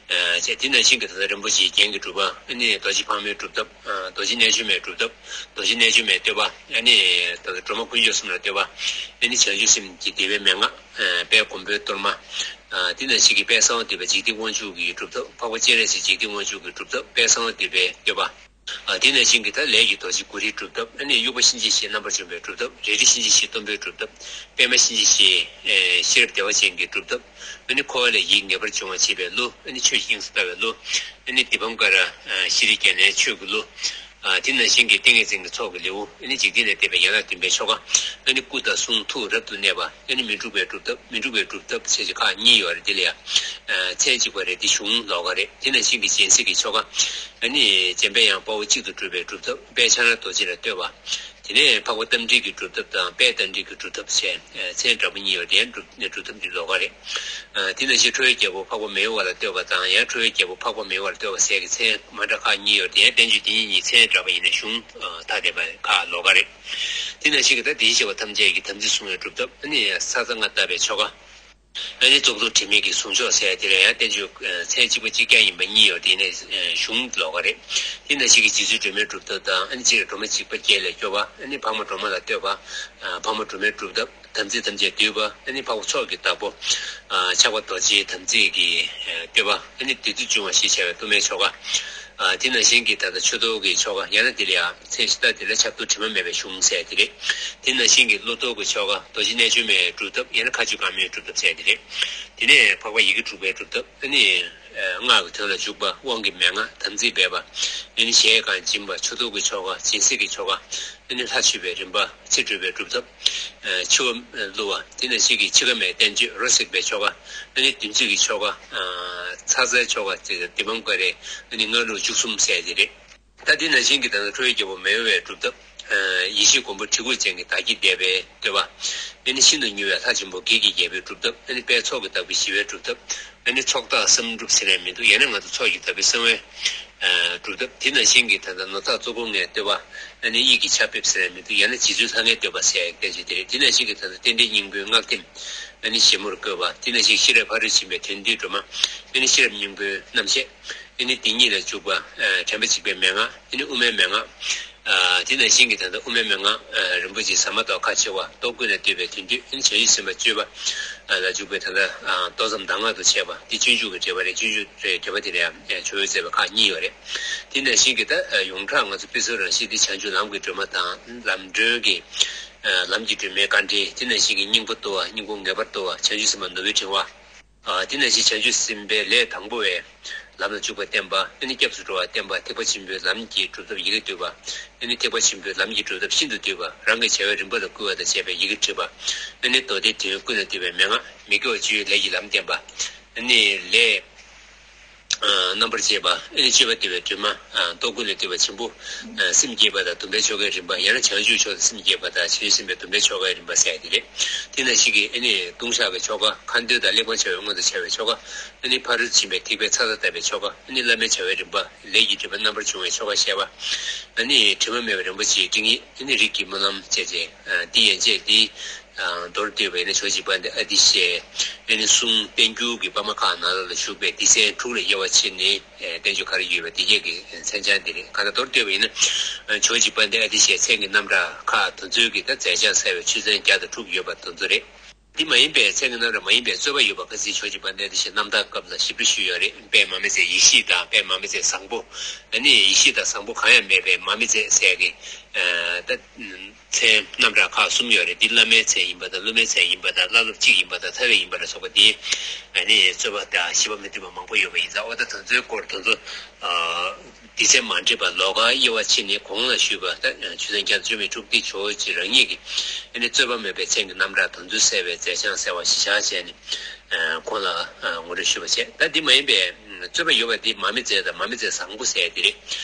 ཨ་བྱས། དེ་ནང་བཞིན་གྱི་ད་ལྟ་རིན་པོ་ཆེའི་རྒྱན་གྱི་སྒྲུབ་པ། ཨ་ནི་རྡོ་རྗེ་ཕག་མོའི་སྒྲུབ་ཐབས། ཨ་རྡོ་རྗེ་རྣལ་འབྱོར་མའི་སྒྲུབ་ཐབས། རྡོ་རྗེ་རྣལ་འབྱོར་མའི་བསྟོད་པ། ཨ་ནི་ད་ལྟ་སྒྲོལ་མ་དཀོན་མཆོག་གསུམ་ལ་བསྟོད་པ། ཨ་ནི་བྱང་ཆུབ་སེམས་ཀྱི་བདེ་བའི་མན་ངག་ཨ་དཔལ་མགོན་པོའི་གཏོར་མ། ཨ་དེ་ནང་བཞིན་གྱི་དཔལ་གསང་བ་འདུས་པའི་འཇིག་རྟེན་དབང་ཕྱུག་གི་སྒྲུབ་ཐབས། འཕགས་པ་སྤྱན་རས་གཟིགས་འཇིག་རྟེན་དབང་ཕྱུག་གི་སྒྲུབ་ཐབས། དཔལ་གསང་བ་འདུས་པའི་བསྟོད་པ། ཨ་དེ་ནང་བཞིན་གྱི་ད་ལས་ཀྱི་རྡོ་རྗེ་གུ་རུའི་སྒྲུབ་ཐབས། ཨ་ནི་དབྱུག་པ་གཤིན་རྗེ་བཞི་རྣམ་པར་འཇོམས་པའི་སྒྲུབ་ཐབས། རལ་གྲི་གཤིན་རྗེ་བཞི་གཏུམ་པོའི་སྒྲུབ་ཐབས། པད་མ་གཤིན་རྗེ་བཞི་ཨེ་ཤེས་རབ་བདེ་བ་ཅན་གྱི་སྒྲུབ་ཐབས། ཨ་ནི་འཁོར་བ་ལས་ཡིད་ངེས་པར་འབྱུང་བར་བྱེད་པའི་གླུ། ཨ་ནི་ཆོས་ཀྱི་དབྱིངས་སུ་ལྟ་བའི་གླུ། ཨ་ནི་དཱི་པཾ་ཀ་ར་ཨ་ཤྲཱི་རྒྱ་ནའི་ཆོས་ཀྱི་གླུ། ཨ་དེ་ནང་བཞིན་གྱི་ཏིང་ངེ་འཛིན་གྱི་ཚོགས་ཀྱི་ལེའུ། ཨ་ནི་འཇིག་རྟེན་ལས་འདས་པའི་ཡན་ལག་བདུན་པའི་ཆོ་ག། ཨ་ནི་སྐུ་དང་གསུང་ཐུགས་རབ་ཏུ་གནས་པ། ཨ་ནི་མི་འཁྲུགས་པའི་སྒྲུབ་ཐབས། མི་འཁྲུགས་པའི་སྒྲུབ་ཐབས་ཟེར་གྱི་ཁག་གཉིས་ཡོད་རེད། དེ་ལ་ཡང་ཨ་མཚན་གཅིག་པ་རེད། དེ་གཞུང་ལོགས་ཀ་རེད། དེ་ནང་བཞིན་གྱི་སྦྱིན་སྲེག་གི་ཆོ་ག། ཨ་ནི་འཇམ་པའི་དབྱངས་དཔའ་བོ་གཅིག་ཏུ་སྒྲུབ་པའི་སྒྲུབ་ཐབས། དཔལ་ཕྱག་ན་རྡོ་རྗེ་ལ་བསྟོད་པ། དེ་ནས་འཕགས་པ་རྟ་མགྲིན་གྱི་སྒྲུབ་ཐབས་དང་དཔལ་རྟ་མགྲིན་གྱི་སྒྲུབ་ཐབས་བྱས། ཨ་མཚན་འདྲ་པོ་གཉིས་ཡོད་དེ་སྒྲུབ་སྒྲུབ་ཐབས་འདི་ལོགས་ཀ་རེད། ཨ་དེ་ནང་བཞིན་ཁྲོ་བོའི་རྒྱལ་པོ་འཕགས་པ་མི་གཡོ་བ་ལ་བསྟོད་པ་དང་། ཡང་ཁྲོ་བོའི་རྒྱལ་པོ་འཕགས་པ་མི་གཡོ་བ་ལ་བསྟོད་པ་ཟེར་གྱི་མཚན་མ་འདྲ་ཁག་གཉིས་ཡོད་དེ། ཡང་བསྟན་བཅོས་དེ་གཉིས་གཉིས་མཚན་འདྲ་པོ་ཡིན་ན་གཞུང་ཨ་ཐ་དད་པ་ཁག་ལོགས་ཀ་རེད། དེ་ནང་བཞིན་གྱི་ད་དེའི་བྱེ་བ་ཐམས་ཅད་ཀྱི་དམ་ཚིག་བསྲུང་བའི་སྒྲུབ་ཐབས། ཨ་ནི་ས་རྩ་ལྔ་བརྟག་པའི་ཆོ་ག། ཨ་ནི་གཙུག་ཏོར་དྲི་མེད་ཀྱི་གཟུངས་མཆོག་ཟེར་དེ་ལ་ཡང་བསྟན་བཅོས་ཨ་མཚན་གཅིག་པ་གཅིག་རྐྱང་ཡིན་པ་གཉིས་ཡོད་དེ། ཡིན་ནའི་ཨ་གཞུང་ལོགས་ཀ་རེད། དེ་ནང་བཞིན་གྱི་རྗེ་བཙུན་སྒྲོལ་མའི་སྒྲུབ་ཐབས་དང་། ཨ་ནི་སྤྱིར་སྒྲོལ་མ་འཇིགས་པ་བརྒྱད་ལས་སྐྱོབ་པ། ཨ་ནི་འཕགས་མ་སྒྲོལ་མ་ལ་བསྟོད་པ། ཨ་འཕགས་མ་སྒྲོལ་མའི་སྒྲུབ་ཐབས། དམ་ཚིག་ཐམས་ཅད་བསྡུས་པ། ཨ་ནི་འཕགས་པ་མཆོག་གི་བདག་པོ། ཨ་ཆགས་པ་རྡོ་རྗེའི་དམ་ཚིག་གི་ཨ་བསྟོད་པ། ཨ་ནི་བདུད་རྩི་འབྱུང་བ་ཞེས་བྱ་བའི་གཏོར་མའི་ཆོ་ག། ཨ་དེ་ནང་བཞིན་གྱི་ད་ལྟ་ཆུ་གཏོར་གྱི་ཆོ་ག། ཡང་ན་དེ་ལ་ཡང་མཚན་གཞི་ལྟར་དེ་ལ་ཆབ་གཏོར་དྲི་མ་མེད་པའི་གཞུང་ཟེར་དེ་རེད། དེ་ནང་བཞིན་གྱི་བློ་གཏོར་གྱི་ཆོ་ག། རྡོ་རྗེ་རྣལ་འབྱོར་མའི་སྒྲུབ་ཐབས། ཡང་ན་མཁའ་སྤྱོད་དཀར་མོའི་སྒྲུབ་ཐབས་ཟེར་དེ་རེད། དེ་ནས་འཕགས་པ་ཡི་གེ་དྲུག་པའི་སྒྲུབ་ཐབས། ཨ་ནི་སྔགས་ཀྱི་དོན་ལ་འཇུག་པ། དབང་གི་མན་ངག་དམ་ཚིག་སྦས་པ། ཨ་ནི་ཞལ་གང་སྦྱིན་པ། ཆུ་གཏོར་གྱི་ཆོ་ག། སྦྱིན་སྲེག་གི་ཆོ་ག། ཨ་ནི་ལྷ་མཆོད་པའི་རིམ་པ། ཕྱི་སྒྲུབ་པའི་སྒྲུབ་ཐབས། ཨ་འཆི་བ་བསླུ་བ། དེ་ནང་བཞིན་གྱི་འཆི་ཁ་མའི་བསྟན་བཅོས། རོ་བསྲེག་པའི་ཆོ་ག། ཨ་ནི་བདུན་ཚིགས་ཀྱི་ཆོ་ག། ཨ་ཚ་ཚའི་ཆོ་ག། དེ་དེ་བམ་ཀ་རེ། ཨ་ནི་སྔགས་ལུགས་བཅུ་གསུམ་ཟེར་དེ་རེད། ད་དེ་ནང་བཞིན་གྱི་ད་ལྟ་ཁྲོ་བོའི་རྒྱལ་པོ་མི་གཡོ་བའི་སྒྲུབ་ཐབས། ཨ་ཡེ་ཤེས་མགོན་པོ་གྲི་གུག་ཅན་གྱི་བདག་བསྐྱེད་བཟླས་པའི་བསྟོད་པ། ཨ་ནི་ཤིན་ཏུ་མྱུར་བའི་ལྷ་ཆེན་པོ་བགེགས་ཀྱི་རྒྱལ་པོའི་སྒྲུབ་ཐབས། ཨ་ནི་དཔལ་ཚོགས་ཀྱི་བདག་པོ་ཞི་བའི་སྒྲུབ་ཐབས། ཨ་ནི་ཚོགས་བདག་བསམ་འགྲུབ་ཟེར་ཡང་མི་འདུག་ཡང་ན་ང་ཚོ་ཚོགས་ཀྱི་བདག་པོའི་གསང་བའི་ཨ་སྒྲུབ་ཐབས། དེ་ནང་བཞིན་གྱི་ད་ལྟ་ནོར་བདག་གཙོ་འཁོར་ལྔའི་བསྟོད་པ། ཨ་ནི་དབྱིག་གི་ཆར་འབེབས་ཟེར་ཡང་མི་འདུག་ཡང་ན་རྗེ་བཙུན་ལྷ་ལྔའི་བསྟོད་པ་ཟེར་ཡང་བསྟན་བཅོས་དེ་རེད། དེ་ནང་བཞིན་གྱི་ད་ལྟ་རྟེན་འབྲེལ་སྙིང་པོའི་སྔགས་ཐིམ། ཨ་ནི་ཞིབ་མོར་བཀོད་པ། དེ་ནང་བཞིན་ཤེས་རབ་ཕ་རོལ་ཕྱིན་པའི་དོན་བསྡུས་སྒྲོན་མ། ཨ་ནི་ཤེས་རབ་སྙིང་པོའི་རྣམ་བཤད། ཨ་ནི་དེ་ཉིད་ལ་འཇུག་པ། ཨ་དྲན་པ་གཅིག་པའི་མན་ངག་ཨ་ནི་དབུ་མའི་མན་ངག་ཨ་དེ་ནང་བཞིན་གྱི་ད་ལྟ་དབུ་མའི་མན་ངག་ཨ་རིན་པོ་ཆེ་ཟ་མ་ཏོག་ཁ་ཕྱེ་བ། གཏོར་ཀུན་ལས་བཏུས་པའི་དོན་བསྡུས། ཨ་ནི་བྱང་ཆུབ་སེམས་དཔའ་སྤྱོད་པ་ལ་འཇུག་པའི་ད་ལྟ་ཨ་མདོ་ཙམ་གདམས་ངག་ཏུ་བྱས་པ་འདི་སྤྱོད་འཇུག་གི་འགྲེལ་པ་རེད། སྤྱོད་འཇུག་གི་འགྲེལ་པ་དེ་ལ་ཡང་ཇོ་བོས་མཛད་པའི་ཁག་གཉིས་ཡོད་རེད། དེ་ནང་བཞིན་གྱི་ད་ཡོངས་གྲགས་ང་ཚོ་དཔེ་མཚོན་རང་བཞིན་འདི་བྱང་ཆུབ་ལམ་གྱི་སྒྲོན་མ་དང་། ལམ་སྒྲོན་གྱི་ཨ་ལམ་གྱི་སྒྲོན་མའི་དཀའ་འགྲེལ། དེ་ནང་བཞིན་གྱི་སྙིང་པོ་བསྡུ་བ། སྙིང་པོ་ངེས་པར་བསྡུ་བ། བྱང་ཆུབ་སེམས་དཔའ་ནོར་བུའི་ཕྲེང་བ། ཨ་དེ་ནང་བཞིན་བྱང་ཆུབ་སེམས་དཔའི་ལས་དང་པོ་བའི་ལམ་ལ་འཇུག་པ་བསྟན་པ། ཨ་ནི་སྐྱབས་སུ་འགྲོ་བ་བསྟན་པ། ཐེག་པ་ཆེན་པོའི་ལམ་གྱི་སྒྲུབ་ཐབས་ཡི་གེ་བསྡུས་པ། ཨ་ནི་ཐེག་པ་ཆེན་པོའི་ལམ་གྱི་སྒྲུབ་ཐབས་ཤིན་ཏུ་བསྡུས་པ། རང་གི་བྱ་བའི་རིམ་པ་ལ་བསྐུལ་བ་དང་བཅས་པའི་ཡི་གེ་བྲིས་པ། ཨ་ནི་མདོ་སྡེའི་དོན་ཀུན་ལས་བཏུས་པའི་མན་ངག་མི་དགེ་བ་བཅུའི་ལས་ཀྱི་ལམ་བསྟན་པ། ཨ་ནི་ལས་ཨ་རྣམ་པར་འབྱེད་པ། ཨ་ནི་སྤྱོད་པ་བསྡུས་པའི་སྒྲོན་མ། ཨ་གཏོར་ཀུན་ལས་བཏུས་པ་ཆེན་པོ། ཨ་སེམས་བསྐྱེད་པ་དང་སྡོམ་པའི་ཆོ་གའི་རིམ་པ། ཡང་ན་བྱང་ཆུབ་མཆོག་དང་སེམས་བསྐྱེད་པ་དང་བྱང་ཆུབ་སེམས་དཔའི་སྡོམ་པའི་ཆོ་གའི་རིམ་པ་ཟེར་ཡ་དེ་རེད། དེ་ནང་བཞིན་གྱི་ཨ་ནི་ལྟུང་བཤགས་པའི་ཆོ་ག། ཁ་འདོན་དང་གླེགས་བམ་བྱ་བའི་སྔོན་དུ་བྱ་བའི་ཆོ་ག། ཨ་ནི་ཕ་རོལ་ཏུ་ཕྱིན་པའི་ཐེག་པའི་ཚར་དང་བཅས་པའི་ཆོ་ག། ཨ་ནི་བླ་མའི་བྱ་བའི་རིམ་པ། ལས་ཀྱི་སྒྲིབ་པ་རྣམ་པར་སྦྱོང་བའི་ཆོ་ག་བཤད་པ། ཨ་ནི་དྲི་མ་མེད་པའི་རིན་པོ་ཆེའི་སྤྲིང་ཡིག། ཨ་ནི་རིགས་ཀྱི་སྨོན་ལམ་བཅས་བཅས། ཨ་འདི་ཡན་ཆད་འདི། ཨ་མདོར་བསྡུས་པ་ཡིན་ན་ཇོ་བོ་རྗེ་དཔལ་ལྡན་ཨ་ཏི་ཤའི་ཨ་ནི་གསུང་བསྟན་འགྱུར་གྱི་པར་མ་ཁག་ནང་ལོགས་ལ་བཞུགས་པའི་སྡེ་ཚན་དྲུག་ལ་དབྱེ་བ་ཕྱེ་ནས། ཨ་བསྟན་བཅོས་ག་རེ་ཡོད་པ་དེ་གྱད་ཀྱི་མཚན་བྱང་འདི་རེད། གང་ལྟར་མདོར་བསྡུས་པ་ཡིན་ན། ཨ་ཇོ་བོ་རྗེ་དཔལ་ལྡན་ཨ་ཏི་ཤའི་མཚན་གྱི་རྣམ་གྲངས་ཁག་དེ་ཚོའི་གི་ད་མཛད་བྱང་གསལ་བའི་ཆོས་ཚན་བརྒྱ་དང་དྲུག་ཡོད་པ་དེ་ཚོ་རེད། འདི་མ་ཡིན་པའི་མཚན་གྱི་རྣམ་གྲངས་མ་ཡིན་པའི་རྩོད་པ་ཡོད་པ་ཁ་སང་ཇོ་བོ་རྗེ་དཔལ་ལྡན་ཨ་ཏི་ཤའི་རྣམ་ཐར་སྐབས་ལ་ཞིབ་ཕྲ་ཞུས་ཡོད་རེད། དཔལ་མར་མེ་མཛད་ཡེ་ཤེས་དང་། དཔལ་མར་མེ་མཛད་བཟང་པོ། ཨ་ནི་ཡེ་ཤེས་དང་བཟང་པོ་གང་ཡང་མེད་པའི་མར་མེ་མཛད་ཟེར་གྱི་ཨ་ད་མཚན་རྣམ་གྲངས་ཁག་གསུམ་ཡོད་རེད། འདི་བླ་མའི་མཚན་ཡིན་པ་དང་། སློབ་མའི་མཚན་ཡིན་པ་དང་། བླ་སློབ་གཅིག་ཡིན་པ་དང་། ཐར་པའི་ཡིན་པ་ལ་སོགས་པ་འདི་ཨ་ནི་རྩོད་པ་དང་ཞིབ་པ་མི་མཐུན་པ་མང་པོ་ཡོད་པ་ཡིན་ཙང་། འོ་ད་དེ་ཚོའི་སྐོར་དེ་ཚོ་ཨ་སྡེ་ཚན་མ་འདྲེས་པ་ལོགས་ཀ་དབྱེ་བ་ཕྱེ་ནས་གོང་ལ་ཞུས་པ་ད་ཆོས་ཚན་བརྒྱ་དང་བཅུ་མེད་དྲུག་འདི་ཇོ་བོ་རྗེ་རང་ཉིད་ཀྱིས་ཨ་ནི་རྩོད་པ་མེད་པའི་མཚན་གྱི་རྣམ་གྲངས་དེ་ཚོ་གསལ་བའི་མཛད་བྱང་གསལ་བ་གཞི་བཞག་བྱས་ནས། ཨ་གོང་ལ་ཨ་ངོ་སྤྲོད་ཞུས་པ་བྱས། ད་འདི་མ་ཡིན་པའི་རྩོད་པ་ཡོད་པ་འདི་མར་མེ་མཛད་དང་མར་མེ་མཛད་བཟང་པོ་ཟེར་ཡ་འདི་རེད།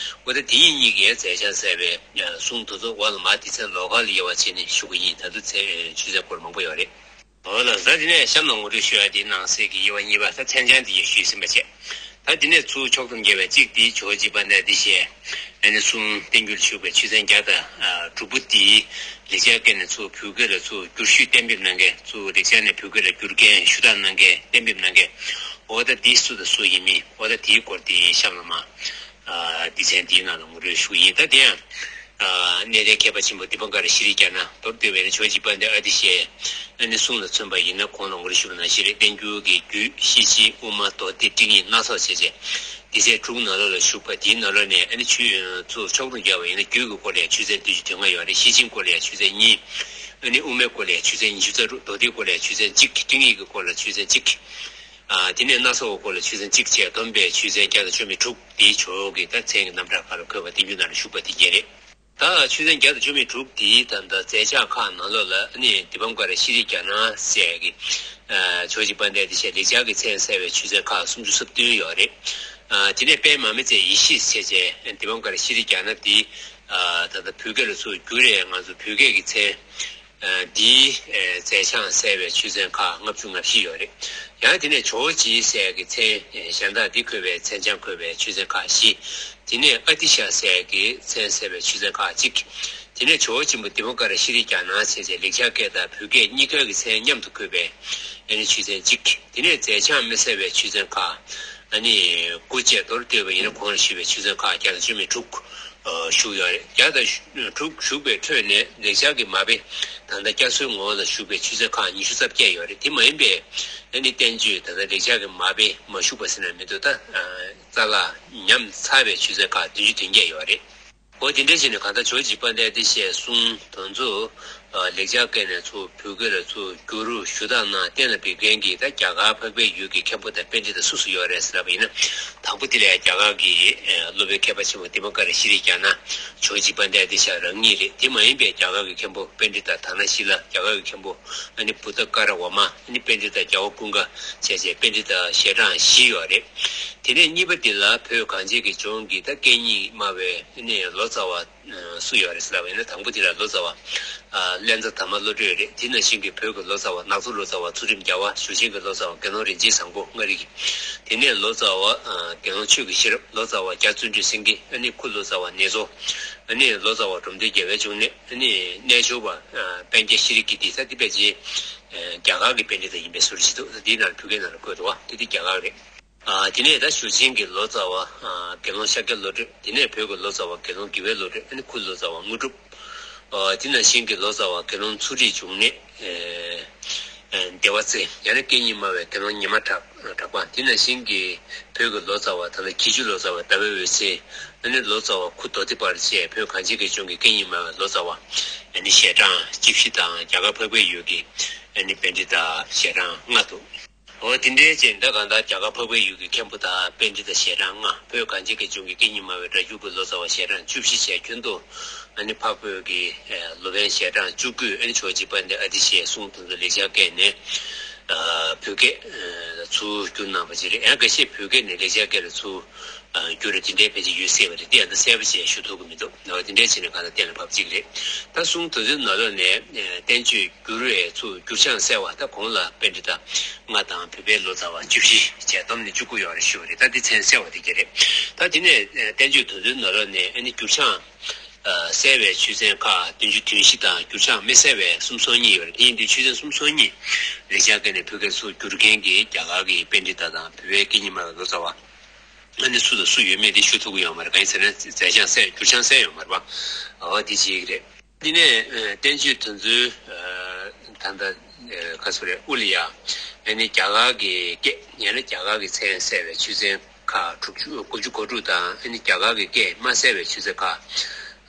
འོ་ད་དེ་གཉིས་ཀྱི་མཛད་བྱང་གསལ་བའི་ཨ་གསུང་དེ་ཚོ་འོག་ལ་མར་སྡེ་ཚན་ལོགས་ཀ་ལ་དབྱེ་བ་ཕྱེ་ནས་ཞུ་གི་ཡིན། ད་དུང་ཚེ་ཆོས་ཚན་སྐོར་མང་པོ་ཡོད་རེད། འོ་ལགས་སོ། ད་དེ་ནས་གཤམ་ལ་ངོ་སྤྲོད་ཞུ་ཡ་དེའི་ནང་གསེས་ཀྱི་དབྱེ་བ་གཉིས་པ་ད་མཚན་བྱང་འདི་ཡང་ཞུས་ཟིན་པ་བྱས། ད་དེ་ནས་ཚུར་ཕྱོགས་གསུམ་རྒྱལ་བའི་གཅིག་འདི་ཇོ་བོ་རྗེ་དཔལ་ལྡན་ཨ་ཏི་ཤའི་ཨ་ནི་གསུང་བསྟན་འགྱུར་ཞུགས་པའི་ཆོས་ཚན་བརྒྱ་དང་ཨ་དྲུག་པོ་འདི་ལེགས་སྦྱར་སྐད་ནས་ཚུར་བོད་སྐད་ལ་ཚུར་བསྒྱུར་ཞུས་གཏན་འབེབས་གནང་མཁན། ཚུར་ལེགས་སྦྱར་ནས་བོད་སྐད་ལ་བསྒྱུར་མཁན་ཞུ་དག་གནང་མཁན་གཏན་འབེབས་གནང་མཁན། འོ་ད་འདི་སུ་དང་སུ་ཡིན་མིན། འོ་ད་དེའི་སྐོར་དེ་གཤམ་ལ་མར་ཨ་སྡེ་ཚན་འདིའི་ནང་ལ་ངོ་སྤྲོད་ཞུ་གི་ཡིན། ད་དེ་ཡང་ཨ་གནས་བརྟན་མཁས་པ་ཆེན་པོ་དི་པང་ཀ་ར་ཤྲཱི་ཛྙཱ་ན། མདོར་བསྡུས་པ་ཡིན་ན་ཇོ་བོ་རྗེ་དཔལ་ལྡན་ཨ་ཏི་ཤའི་ཨ་ནི་གསུང་ལ་མཚོན་པ་ཡིན་ན་གོང་ལ་ངོ་སྤྲོད་ཞུས་པ་ནང་བཞིན་རེད། བསྟན་འགྱུར་གྱི་རྒྱུད་ཤེར་ཕྱིན་དབུ་མ་མདོ་སྡེ་སྤྲིང་ཡིག་སྣ་ཚོགས་བྱས་བྱས་སྡེ་ཚན་དྲུག་ནང་ལོགས་ལ་ཞུགས་པ། དེའི་ནང་ལོགས་ནས་ཨ་ནི་ཆོས་ཚུར་ཕྱོགས་སྒྲིག་བརྒྱབ་པ་ཡིན་ན་རྒྱུད་ཀྱི་སྐོར་ལ་ཡང་ཆོས་ཚན་བདུན་ཅུ་དོན་ལྔ་ཡོད་རེད། ཤེར་ཕྱིན་སྐོར་ལ་ཡང་ཆོས་ཚན་གཉིས། ཨ་ནི་དབུ་མའི་སྐོར་ལ་ཡང་ཆོས་ཚན་ཉི་ཤུ་རྩ་དྲུག་མདོ་སྡེའི་སྐོར་ལ་ཡང་ཆོས་ཚན་གཅིག་སྤྲིང་ཡིག་གི་སྐོར་ལ་ཆོས་ཚན་གཅིག་ཨ་དེ་ནས་སྣ་ཚོགས་ཀྱི་སྐོར་ལ་ཆོས་ཚན་གཅིག་བཅས་བསྡོམས་པས་ཆོས་ཚན་བརྒྱ་དང་བཅུ་མེད་དྲུག་འདི་ཇོ་བོ་གི་ད་མཚན་གྱི་རྣམ་གྲངས་ཁག་ལ་འཁོད་པ་བསྟན་འགྱུར་ནང་ལ་ཞུགས་པ་དེ་གྱད་རེད། ད་ཆོས་ཚན་བརྒྱ་དང་བཅུ་མེད་དྲུག་འདིའི་ད་ལྟ་མཛད་བྱང་ཁག་ནང་ལོགས་ལ་ཨ་ནི་དི་པཾ་ཀ་ར་ཤྲཱི་ཛྙཱ་ན་ཟེར་གྱི་ཨ་ཇོ་བོ་རྗེ་དཔལ་ལྡན་ཨ་ཏི་ཤའི་ལེགས་སྦྱར་གྱི་མཚན་གསལ་བའི་ཆོས་ཚན་ཁག་སུམ་ཅུ་སོ་བདུན་ཡོད་རེད། ཨ་དེ་ནས་དཔལ་མར་མེ་མཛད་ཡེ་ཤེས་ཟེར་བྱས་དི་པཾ་ཀ་ར་ཤྲཱི་ཛྙཱ་ན་འདི་ཨ་ད་ལྟ་བོད་སྐད་ལ་ཚུར་བསྒྱུར་རེད། ང་ཚོ་བོད་སྐད་ཀྱི་མཚན་ཨ་འདིའི་ཨ་མཛད་བྱང་གསལ་བའི་ཆོས་ཚན་ཁག་ལྔ་བཅུ་ང་བཞི་ཡོད་རེད། ཡང་དེ་ནས་ཇོ་བོ་རྗེ་ཟེར་གྱི་མཚན་ཨ་གཞན་དག་འདི་འཁོད་པའི་མཚན་བྱང་འཁོད་པའི་ཆོས་ཚན་ཁག་བཞི། དེ་ནས་ཨ་ཏི་ཤ་ཟེར་གྱི་མཚན་གསལ་བའི་ཆོས་ཚན་ཁག་གཅིག་དེ་ནས་ཇོ་བོ་ཆེན་པོ་དི་པཾ་ཀ་ར་ཤྲཱི་ཛྙཱ་ན་ཟེར་བྱས་ལེགས་སྦྱར་སྐད་དང་བོད་སྐད་གཉིས་ཀ་གི་མཚན་མཉམ་དུ་འཁོད་པའི་ཨ་ནི་ཆོས་ཚན་གཅིག་དེ་ནས་མཛད་བྱང་མི་གསལ་བའི་ཆོས་ཚན་ཁག་ཨ་ནི་དགུ་བཅས་མདོར་བསྡུས་པ་ཡིན་ན་གོང་ལ་ཞུས་པའི་ཆོས་ཚན་ཁག་བརྒྱ་དང་བཅུ་མེད་དྲུག་བཞུགས་ཡོད་རེད། བརྒྱ་དང་དྲུག་བཞུགས་པའི་ཁྲོད་ནས་ལེགས་སྦྱར་གྱི་མ་དཔེ་ད་ལྟ་བསྐྱར་གསོའི་ངོ་བོ་ལ་བཞུགས་པའི་ཆོས་ཚན་ཁག་ཉི་ཤུ་རྩ་བརྒྱད་ཡོད་རེད། དེ་མ་ཡིན་པའི་ཨ་ནི་བསྟན་བཅོས་ད་ལྟ་ལེགས་སྦྱར་གྱི་མ་དཔེ་མ་བཞུགས་པ་ཟེར་ན་མི་འདུག་ད་རྩ་ལག་ཉམས་ཚར་བའི་ཆོས་ཚན་ཁག་བདུན་ཅུ་དོན་བརྒྱད་ཡོད་རེད། འོ་དེ་འདྲ་བྱས་ནས་གང་ལྟར་ཇོ་བོ་རྗེ་དཔལ་ལྡན་ཨ་ཏི་ཤའི་གསུང་དེ་ཚོ་ལེགས་སྦྱར་སྐད་ནས་ཚུར་བོད་སྐད་ལ་ཚུར་བསྒྱུར་ཞུ་དག་གནང་གཏན་ལ་ཕེབས་མཁན་གྱི་ད་རྒྱ་གར་འཕགས་པའི་ཡུལ་གྱི་མཁན་པོ་དང་པཎྜི་ཏ་སུ་སུ་ཡོད་རེད་ཟེར་ལབ་པ་ཡིན་ན། དང་པོ་དེ་ལ་རྒྱ་གར་གྱི་སློབ་དཔོན་མཁས་པ་ཆེན་པོ་དི་པཾ་ཀ་ར་ཤྲཱི་ཛྙཱ་ན་ཇོ་བོ་རྗེ་དཔལ་ལྡན་ཨ་ཏི་ཤ་རང་ཉིད་རེད། དེ་མ་ཡིན་པའི་རྒྱ་གར་གྱི་མཁན་པོ་པཎྜི་ཏ་དྷ་ན་ཤཱི་ལ། རྒྱ་གར་གྱི་མཁན་པོ་ཨ་ནི་བུདྡྷ་ཀ་ར་ཝརྨ། ཨ་ནི་པཎྜི་ཏ་རྒྱལ་བ་ཀུན་དགའ་བཅས་བཅས་པཎྜི་ཏ་ཞལ་གྲངས་བཞི་ཡོད་རེད། དེ་ནས་གཉིས་པ་འདི་ལ་བོད་གངས་ཅན་གྱི་ལྗོངས་ཀྱི་ད་སྐད་གཉིས་སྨྲ་བའི་ནས་ལོ་ཙཱ་བ་སུ་ཡོད་རེད་ཟེར་ལབ་པ་ཡིན་ན། དང་པོ་འདི་ལ་ལོ་ཙཱ་བ་ལཉྫ་དྷརྨ་བློ་གྲོས་རེད། དེ་ནང་བཞིན་གྱི་བོད་ཀྱི་ལོ་ཙཱ་བ་ནག་ཚོ་ལོ་ཙཱ་བ་ཚུལ་ཁྲིམས་རྒྱལ་བ། ཞོལ་ཆེན་གྱི་ལོ་ཙཱ་བ་དགེ་སློང་རིན་ཆེན་བཟང་པོ་མངའ་རིས་ཀྱི། དེ་ནས་ལོ་ཙཱ་བ་དགེ་སློང་ཆོས་ཀྱི་ཤེས་རབ། ལོ་ཙཱ་བ་རྒྱ་བརྩོན་འགྲུས་སེང་གེ། ཨ་ནི་ཁུ་ལོ་ཙཱ་བ་ནེ་ཙོ། ཨ་ནི་ལོ་ཙཱ་བ་འབྲོམ་སྟོན་རྒྱལ་བའི་འབྱུང་གནས། ཨ་ནི་རྣལ་འབྱོར་པ་པཎ་ཆེན་ཤྲཱི་ཀིརྟི། ད་འདི་ཕལ་ཆེར་རྒྱ་གར་གྱི་པཎྜི་ཏ་ཡིན་པའི་བཟོ་འདྲ་ཞིག་འདུག་ད་འདིའི་ནང་བོད་སྐད་ནང་ལ་བཀོད་འདུག་བ། དེ་འདི་རྒྱ་གར་རེད། ཨ། དེ་ནས་ད་ཞོལ་ཆེན་གྱི་ལོ་ཙཱ་བ་ཨ། དགེ་སློང་ཤཱཀྱ་བློ་གྲོས། དེ་ནས་བོད་ཀྱི་ལོ་ཙཱ་བ་དགེ་སློང་དགེ་བའི་བློ་གྲོས། ཨ་ནི་ཁུ་ལོ་ཙཱ་བ་དངོས་གྲུབ། ཨ། དེ་ནང་བཞིན་གྱི་ལོ་ཙཱ་བ་དགེ་སློང་ཚུལ་ཁྲིམས་འབྱུང་གནས། ཨེ། ཨེ། བདེ་བ་རྩེ། ཡང་ན་སྐད་གཉིས་སྨྲ་བའི་དགེ་སློང་ཉི་མ་གྲགས་གྲགས་པ། དེ་ནང་བཞིན་གྱི་བོད་ཀྱི་ལོ་ཙཱ་བ་ད་ལྟ་གྱི་ཅུ་ལོ་ཙཱ་བ་ཟླ་བའི་འོད་ཟེར། ཨ་ནི་ལོ་ཙཱ་བ་ཁུ་དོ་ཏི་པར་བཅས་བོད་གངས་ཅན་གྱི་ལྗོངས་ཀྱི་སྐད་གཉིས་སྨྲ་བའི་ལོ་ཙཱ་བ་ཨ་ནི་ཞལ་གྲངས་བཅུ་བཞི་དང་། རྒྱ་གར་འཕགས་པའི་ཡུལ་གྱི་ཨ་ནི་པཎྜི་ཏ་ཞལ་གྲངས་ལྔ་འདུག་འོ་དེ་འདྲའི་ཅན་ད་གང་ལྟར་རྒྱ་གར་འཕགས་པའི་ཡུལ་གྱི་མཁན་པོ་དང་པཎྜི་ཏ་ཞལ་གྲངས་ལྔ། བོད་གངས་ཅན་གྱི་ལྗོངས་ཀྱི་སྐད་གཉིས་སྨྲ་བའི་སྒྲ་བསྒྱུར་གྱི་ལོ་ཙཱ་བ་ཞལ་གྲངས་བཅུ་བཞི་བཅས་ཁྱོན་བསྡོམས་ཨ་ནི་འཕགས་བོད་ཀྱི་ཨེ། སློབ་དཔོན་ཞལ་གྲངས་བཅུ་དགུ། ཨ་ནི་ཇོ་བོ་རྗེ་དཔལ་ལྡན་ཨ་ཏི་ཤའི་གསུང་དེ་ཚོ་ལེགས་སྦྱར་སྐད་ནས་ཨ། བོད་སྐད་ཨ། ལ་ཚུར་བསྒྱུར་གནང་བ་ཅིག་རེད། ཡང་འགའ་ཤས་བོད་སྐད་ནས་ལེགས་སྦྱར་སྐད་ལ་ཚུར་ཨ། བསྒྱུར་རེ་དེ་འདྲའི་ཕལ་ཆེར་ཡོད་སྲིད་པ་རེད། དེ་ཡང་ད་གསལ་པོ་བྱས་ཞུ་ཐུབ་ཀྱི་མི་འདུག་འོ་དེ་འདྲའི་བྱས་ནས་གང་ལ་གཏན་ལ་ཕབ་ཅིག་རེད། ད་གསུང་དེ་ཚོའི་ནང་ལོགས་ནས་ཨ། བསྟན་བཅོས་བསྒྱུར་བའི་ཚུར་བསྒྱུར་བྱང་གསལ་བ། ད་གོང་ལ་པཎྜི་ཏ་ལྔ་དང་བོད་པའི་ལོ་ཙཱ་བ་བཅུ་བཞི་བཅས་བསྡོམས་ནས་བཅུ་དགུ་ཡོད་རེད་ཞུ་བ་རེད། ད་འདི་མཚན་གསལ་བ་དེ་ག་རེད། ད་དེ་ནས་བསྟན་བཅོས་དེ་ཚོའི་ནང་ལོགས་ནས་ཨ་ནི་བསྒྱུར་བྱང་གསལ་བའི་ཆོས་ཚན་ཁག་བདུན་ཅུ་དོན་བཞི་དང་། བསྒྱུར་བྱང་མི་གསལ་བའི་སུམ་སོ་གཉིས་ཡོད་རེད། དེ་ཡིན་དུས་ཆོས་ཚན་སུམ་སོ་གཉིས་ལེགས་སྦྱར་སྐད་ནས་བོད་སྐད་ཚུར་བསྒྱུར་མཁན་གྱི་རྒྱ་གར་གྱི་པཎྜི་ཏ་དང་བོད་པའི་སྐད་གཉིས་སྨྲ་བའི་ལོ་ཙཱ་བ་ཨ་ནི་སུ་དང་སུ་ཡོད་མེད་དེ་ཞུ་ཐུབ་ཀྱི་ཡོད་མ་རེད། གང་ཡིན་ཟེར་ན་མཛད་བྱང་གསལ། བསྒྱུར་བྱང་གསལ་ཡོད་མ་རེད་པ། འོ་དེ་གཅིག་རེད། དེ་ནས་ཨ། བསྟན་བཅོས་དེ་ཚོའི་ཨ། ད་ལྟ་ཨ། ག་ཚོད་རེད། དབུ་ལ་ཡ་ཨ་ནི་རྒྱ་གར་གྱི་སྐད་ཡང་ན་རྒྱ་གར་གྱི་མཚན་གསལ་བའི་ཆོས་ཚན་ཁག་དྲུག་ཅུ། དགུ་བཅུ་གོ་དྲུག་དང་། ཨ་ནི་རྒྱ་གར་གྱི་སྐད་མ་གསལ་བའི་ཆོས་ཚན་ཁག་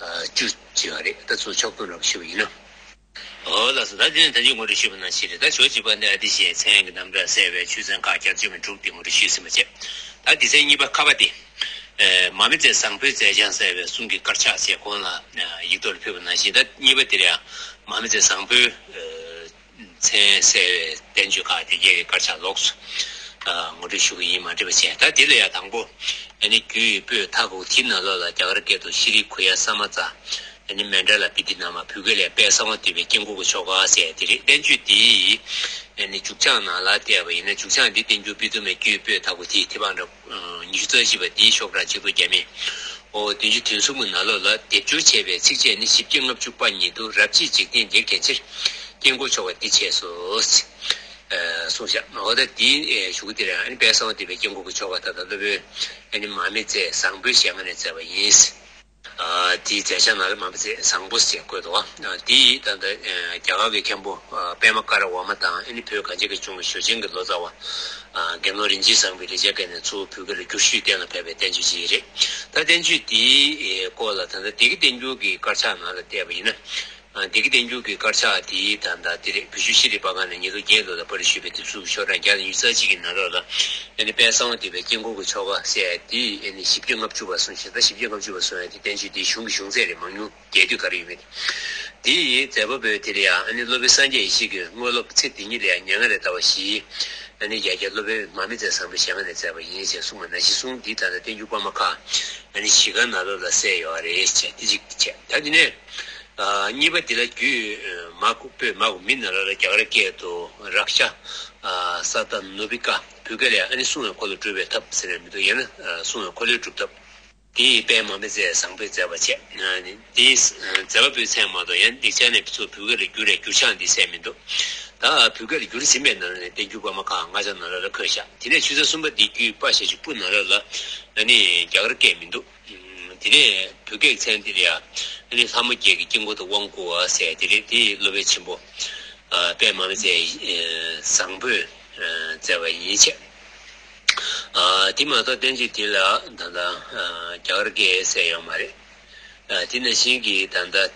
ཨ། བཅུ་ཅིག་ཡོད་རེད། ད་ཚུར་ཕྱོགས་བསྡོམས་རོགས་ཞུས་པ་ཡིན་ན། འོ་ལགས་སོ། ད་དེ་ནས་ད་ཅི་ངོ་སྤྲོད་ཞུས་པ་ནང་བཞིན་རེད། ད་ཇོ་བོ་རྗེ་དཔལ་ལྡན་ཨ་ཏི་ཤའི་མཚན་གྱི་རྣམ་གྲངས་གསལ་བའི་ཆོས་ཚན་ཁག་བརྒྱ་དང་བཅུ་དྲུག་དེ་ངོ་སྤྲོད་ཞུས་ཟིན་པ་བྱས། ད་སྡེ་ཚན་གཉིས་པ་ཁ་པ་དེ། ཨེ། མར་མེ་མཛད་བཟང་པོའི་མཛད་བྱང་གསལ་བའི་གསུང་གི་དཀར་ཆག་ཅེས་གོང་ལ་ཡིག་ཐོག་ལ་ཕུལ་བ་ནང་བཞིན། ད་གཉིས་པ་དེར་ཡང་མར་མེ་མཛད་བཟང་པོའི་མཚན་གསལ་བའི་བསྟན་བཅོས་ཁག་དེ་གའི་དཀར་ཆག་ལོགས་སུ་ངོ་སྤྲོད་ཞུ་གི་ཡིན། མ་འགྲིག་པ་བྱས། ད་དེ་ལ་ཡང་དང་པོ་ཨ་ནི་རྒྱུ་ཡི་སྤོས་མཐའ་འགུགས། དེའི་ནང་ལོགས་ལ་རྒྱ་གར་སྐད་དུ་ཤྲཱི་གུ་ཡ་ས་མ་ཙ། ཨ་ནི་མཎྜལ་པི་ཏི་ན་མ། བོད་སྐད་ལ་དཔལ་གསང་བ་འདུས་པའི་དཀྱིལ་འཁོར་གྱི་ཆོ་ག་ཟེར་དེ་རེད། བསྟན་བཅོས་འདིའི་ཨ་ནི་མཇུག་བྱང་ནང་ལ་བལྟས་པ་ཡིན་ན། མཇུག་བྱང་འདི་བསྟན་འགྱུར་དཔེ་ཐུབ་མའི་རྒྱུད་པོད་ཐ་གུ་ཐི་ཐི་བང་ཌ་ཉི་ཤུ་རྩ་བཞི་པ་འདིའི་ཤོག་གྲངས་ཆིག་སྟོང་བརྒྱ་མེད། ཨོ་བདུན་ཅུ་དོན་གསུམ་གྱི་ནང་ལོགས་ལ། སྡེབ་སྦྱོར་བྱས་པའི་ཚིགས་བཅད་ནི། བཞི་བརྒྱ་ལྔ་བཅུ་པ་ཉིད་དུ། རབ་བྱེད་འཇིག་རྟེན་འདིར་གལ་ཆེར། དཀྱིལ་འཁོར་ཆོ་ག་འདི་བྱས་སོ། ཨ། གསུངས་བཞག་འོ་ད་འདིའི་ཨེ་གཞུག་གུ་དེ་ལ་ཨ་ནི་དཔལ་གསང་བ་འདུས་པའི་དཀྱིལ་འཁོར་གྱི་ཆོ་ག་ད་ལྟ་སློབ་དཔོན་ཨ་ནི་མར་མེ་མཛད་བཟང་པོའི་ཞལ་སྔ་ནས་མཛད་པ་ཡིན། ཨ། དེའི་མཛད་བྱང་ནང་ལ་མར་མེ་མཛད་བཟང་པོ་ཞེས་བཀོད་འདུག་བ། ཨ། དེ་ཡིས་ད་ལྟ་ཨ་རྒྱ་གར་གྱི་མཁན་པོ་ཨ་པདྨ་ཀ་ར་ཝརྨ་དང་། ཨ་ནི་བོད་གངས་ཅན་གྱི་ལྗོངས་ཀྱི་ཞོལ་ཆེན་གྱི་ལོ་ཙཱ་བ་ཨ་དགེ་སློང་རིན་ཆེན་བཟང་པོས་ལེགས་སྦྱར་སྐད་ནས་ཚུར་བོད་སྐད་ལ་བསྒྱུར་ཞུས་གཏན་ལ་ཕབ་པའི་བསྟན་བཅོས་ཅིག་རེད། ད་བསྟན་བཅོས་འདིའི་སྐོར་ལ་ད་ལྟ་སྡེ་དགེ་བསྟན་འགྱུར་གྱི་དཀར་ཆག་ནང་ལ་བལྟས་པ་ཡིན་ན། ཨ། སྡེ་དགེ་བསྟན་འགྱུར་གྱི་དཀར་ཆག་དེའི་ད་ལྟ་དེ་རེད། བོད་ཆུ་ཤྲཱི་པར་ཁང་ནས་ཉིས་སྟོང་བརྒྱད་ལོ་ལ་པར་ཞུས་པའི་དེབ་གཟུགས་ཀྱི་ཤོག་གྲངས་བརྒྱ་དང་ཉི་ཤུ་རྩ་གཅིག་གི་ནང་ལོགས་ལ། ཨ་ནི་དཔལ་གསང་བ་འདུས་པའི་དཀྱིལ་འཁོར་གྱི་ཆོ་ག་ཟེར་ཡ་དེ་ཨ་ནི་བཞི་བརྒྱ་ལྔ་བཅུ་པ་གསུངས་ཤིང་། ད་བཞི་བརྒྱ་ལྔ་བཅུ་པ་གསུང་ཡ་དེ་བསྟན་བཅོས་དེའི་གཞུང་གི་གཞུང་ཚད་རེད། མང་ཉུང་རྒྱས་བསྡུས་ག་རེ་ཡོད་མེད་དེ། དེ་ཡི་མཛད་པ་པོས་དེ་ལ་ཡང་ཨ་ནི་སློབ་དཔོན་སངས་རྒྱས་ཡེ་ཤེས་ཀྱི་དངོས་སློབ་ཚེ་འདི་ཉིད་ལ་ཡང་མྱ་ངན་ལས་འདའ་བ་བཞིའི་ཨ་ནི་ཡ་གྱལ་སློབ་དཔོན་མར་མེ་མཛད་བཟང་པོའི་ཞལ་སྔ་ནས་མཛད་པ་ཡིན་ཞེས་གསུངས་པ་ནང་བཞིན། གསུང་འདི་ད་ལྟ་བསྟན་འགྱུར་དཔར་མ་ཁག་ཨ་ནི་བཞི་སྒར་ནང་ལོགས་ལ་གསལ་ཡོད་རེད་ཅེས་དེ་གཅིག་བྱས། ད་དེ་ནས་ཨ་གཉིས་པ་འདི་ལ་རྒྱུད་མ་གུ་པོད་མ་གུ་མི་ནང་ལོགས་ལ་རྒྱ་གར་སྐད་དུ་རཀྵ་ཨ་ས་ཏ་ནུ་བི་ཀ། བོད་སྐད་ལ་ཡང་ཨ་ནི་གསུང་བའི་འཁོར་ལོ་སྒྲུབ་པའི་ཐབས་ཟེར་ནས་མི་འདུག་ཡང་ན་ཨ་གསུང་བའི་འཁོར་ལོའི་སྒྲུབ་ཐབས། དེ་ཡི་དཔལ་མར་མེ་མཛད་བཟང་པོས་མཛད་པ་བྱས། ཨ་ནི་དེའི་མཛད་པ་པོའི་མཚན་མ་གཏོགས་ཡང་ལེགས་སྦྱར་ནས་ཚུར་བོད་སྐད་ལ་བསྒྱུར་བའི་བསྒྱུར་བྱང་འདི་གསལ་མི་འདུག་ད་བོད་སྐད་ལ་བསྒྱུར་ཟིན་པའི་ནང་ལ་ནས་བསྟན་འགྱུར་དཔར་མ་ཁག་ལྔ་ཆ་ནང་ལོགས་ལ་འཁོད་བཞག་དེ་ནས་ཆོས་ཚན་གསུམ་པ་འདི་རྒྱུད་པ་ཞེས་བྱ་བུ་ནང་ལོགས་ལ་ཨ་ནི་རྒྱ་གར་སྐད་མི་འདུག་ཨུམ། དེ་ནས་བོད་སྐད་མཚན་འདི་ལ་ཡང་ཨ་ནི་ལྷ་མོ་བརྒྱད་ཀྱི་དཀྱིལ་འཁོར་དུ་དབང་བསྐུར་བ་ཟེར་དེ་རེད། དེ་སློབ་དཔོན་ཆེན་པོ་ཨ་པདྨ་མ་ཚེ་ཨ་བཟང་པོས་ཨ་མཛད་པ་ཡིན་ཞེས། ཨ་དེ་མ་གཏོགས་བསྟན་བཅོས་འདི་ལ་ད་ལྟ་ཨ་རྒྱ་གར་སྐད་གསལ་ཡོད་མ་རེད། ཨ་དེ་ནང་བཞིན་གྱི་ད་ལྟ་ཨ་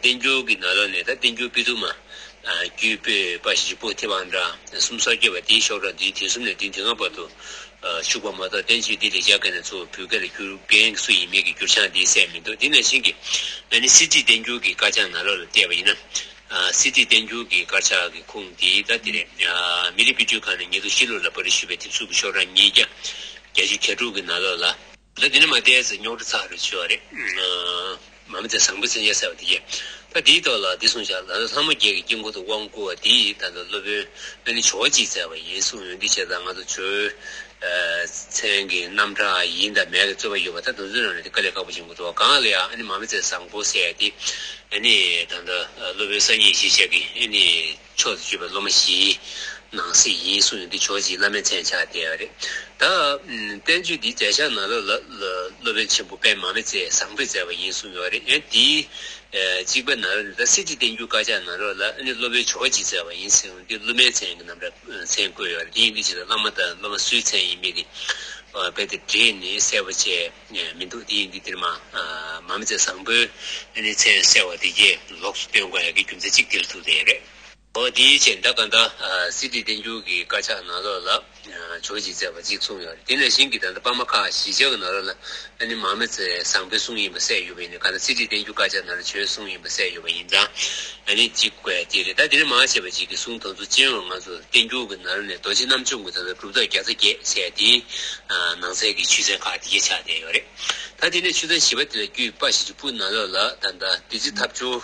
བསྟན་འགྱུར་གྱི་ནང་ལོགས་ནས་ད་བསྟན་འགྱུར་དཔེ་དུ་མ་ཨ་རྒྱུད་པོད་པ་བཞི་བཅུ་པོ་ཐེ་བང་ཏྲ་གསུམ་སོ་བརྒྱད་པ་དེའི་ཤོག་གྲངས་དེའི་དུས་གསུམ་ནས་དུས་དེ་སྔ་བར་དུ་ཨ་བཞུགས་པ་མ་གཏོགས་བསྟན་བཅོས་འདི་ལེགས་སྦྱར་སྐད་ནས་ཚུར་བོད་སྐད་ལ་བསྒྱུར་མཁན་སུ་ཡིན་མིན་གྱི་བསྒྱུར་བྱང་འདི་གསལ་མི་འདུག་དེ་ནང་བཞིན་གྱི་ཨ་ནི་གསེར་བྲིས་བསྟན་འགྱུར་གྱི་དཀར་ཆག་ནང་ལོགས་ལ་བལྟས་པ་ཡིན་ན། ཨ་གསེར་བྲིས་བསྟན་འགྱུར་གྱི་དཀར་ཆག་གི་ཁུངས་དེ་ད་དེ་རེད། ཨ་མི་རིགས་དཔེ་སྐྲུན་ཁང་ནས་ཉིས་སྟོང་བཞི་ལོ་ལ་པར་སྐྲུན་ཞུས་པའི་དེབ་གཟུགས་ཀྱི་ཤོག་གྲངས་ཉིས་བརྒྱ་བརྒྱད་ཅུ་གྱ་དྲུག་གི་ནང་ལོགས་ལ། ད་དེ་ནས་མར་བལྟས་ཚེ་རྙོག་དྲ་ཚ་རུ་ཆུ་བ་རེད། ཨ་མ་མི་ཚེ་བཟང་པོའི་མཚན་བྱང་གསལ་བ་དེ་གས། ད་དེའི་ཐོག་ལ་འདི་གསུངས་བཞག་ལ་ལྷ་མོ་བརྒྱད་ཀྱི་དཀྱིལ་འཁོར་དུ་དབང་བསྐུར་བ་དེ་ད་ལྟ་སློབ་དཔོན་ཨ་ནི་ཇོ་བོ་རྗེས་མཛད་པ་ཡིན་གསུངས་ཡོང་དུས་བྱས་ཙང་ང་ཚོ་ཇོ་བོའི་མཚན་གྱི་རྣམ་གྲངས་ཡིན་དང་མེད་ཀྱི་རྩོད་པ་ཡོད་པ་ད་དེ་ཚོའི་ནང་ནས་དེ་དཀའ་ལས་ཁག་པོ་ཡོང་གི་འདུག་གང་ལ་ཡང་ཨ་ནི་མ་མི་ཚེ་བཟང་པོ་ཟེར་ཡ་དེ་ཨ་ནི་ད་ལྟ་སློབ་དཔོན་སངས་རྒྱས་ཞེས་བྱ་གི་ཨ་ནི་མཆོག་ཏུ་གྱུར་པའི་སློབ་མ་བཞིའི་ནང་གསེས་ཡིན་གསུངས་ཡོང་དུས་ཇོ་བོ་རྗེ་བླ་མའི་མཚན་ཆགས་བསྡད་ཡོད་རེད། ད་བསྟན་བཅོས་འདི་མཛད་བྱ་ནང་ལོགས་ལ་སློབ་དཔོན་ཆེན་པོ་པདྨ་མ་མི་ཚེ་བཟང་པོས་མཛད་པ་ཡིན་གསུངས་ཡོད་རེད། ཡང་དེའི་གཅིག་པ་ནང་ལོགས་ནས་ད་གསེར་བྲིས་བསྟན་འགྱུར་དཀར་ཆག་ནང་ལོགས་ལ་ཨ་ནི་སློབ་དཔོན་ཇོ་བོ་རྗེས་མཛད་པ་ཡིན་ཟེར་ཡོང་དུས་སློབ་མའི་མཚན་གྱི་རྣམ་གྲངས་མཚན་བཀོད་ཡོད་རེད། དེ་ཡིན་དུས་ཇི་ལྟར་བླ་མ་དང་སློབ་མ་སུའི་མཚན་ཡིན་མིན་དེ་རྦད་དེ་བྲིས་ནས་གསལ་པོ་བྱས་མི་འདུག་དེ་ཡིན་དུས་འདིར་མ་མ་མི་ཚེ་བཟང་པོའི་ཨ་ནི་མཚན་གསལ་བ་དེ་གས་ལོགས་སུ་སྟོན་དགོས་ཡ་གི་རྒྱུ་མཚན་གཅིག་དེར་ཐུག་བསྡད་ཡོད་རེད། འོ་དེའི་ཕྱིར་ད་ག་ད་གསེར་བྲིས་བསྟན་འགྱུར་གྱི་དཀར་ཆག་ནང་ལོགས་ལ་ཇོ་བོ་རྗེས་མཛད་པ་གཅིག་གསུངས་ཡོད་རེད། དེ་ནང་བཞིན་གྱི་ད་ལྟ་པདྨ་ཁ་བཞི་ཆ་གི་ནང་ལོགས་ལ་ཨ་ནི་མ་མི་ཚེ་བཟང་པོའི་གསུང་ཡིན་པ་གསལ་ཡོད་པ་ཡིན་ན་ག་ད་གསེར་བྲིས་བསྟན་འགྱུར་དཀར་ཆག་ནང་ལ་ཇོ་བོའི་གསུང་ཡིན་པ་གསལ་ཡོད་པ་ཡིན་ཙང་ཨ་ནི་གཅིག་དགོས་ཡ་དེ་རེད། ད་དེ་ནས་མ་བྱས་པ་ཅིག་གི་གསུང་དོན་ཚོ་སྤྱི་ཡོངས་ང་ཚོ་བསྟན་འགྱུར་གྱི་ནང་ལོགས་ནས་རྡོ་རྗེ་རྣམ་འཇོམས་ཀྱི་ད་ལྟ་གྲུབ་རྟགས་བརྒྱ་རྩ་བརྒྱད་ཟེར་ཡ་དེའི་ནང་གསེས་ཀྱི་ཆོས་ཚན་ཁག་དེ་གས་ཆགས་བསྡད་ཡོད་རེད། ད་དེ་ནས་ཆོས་ཚན་བཞི་པ་དེ་ལ་རྒྱུད་པ་བཞི་བཅུ་པོ་ནང་ལོགས་ལ་ད་ལྟ་བདུད་རྩི་ཐབ་སྦྱོར་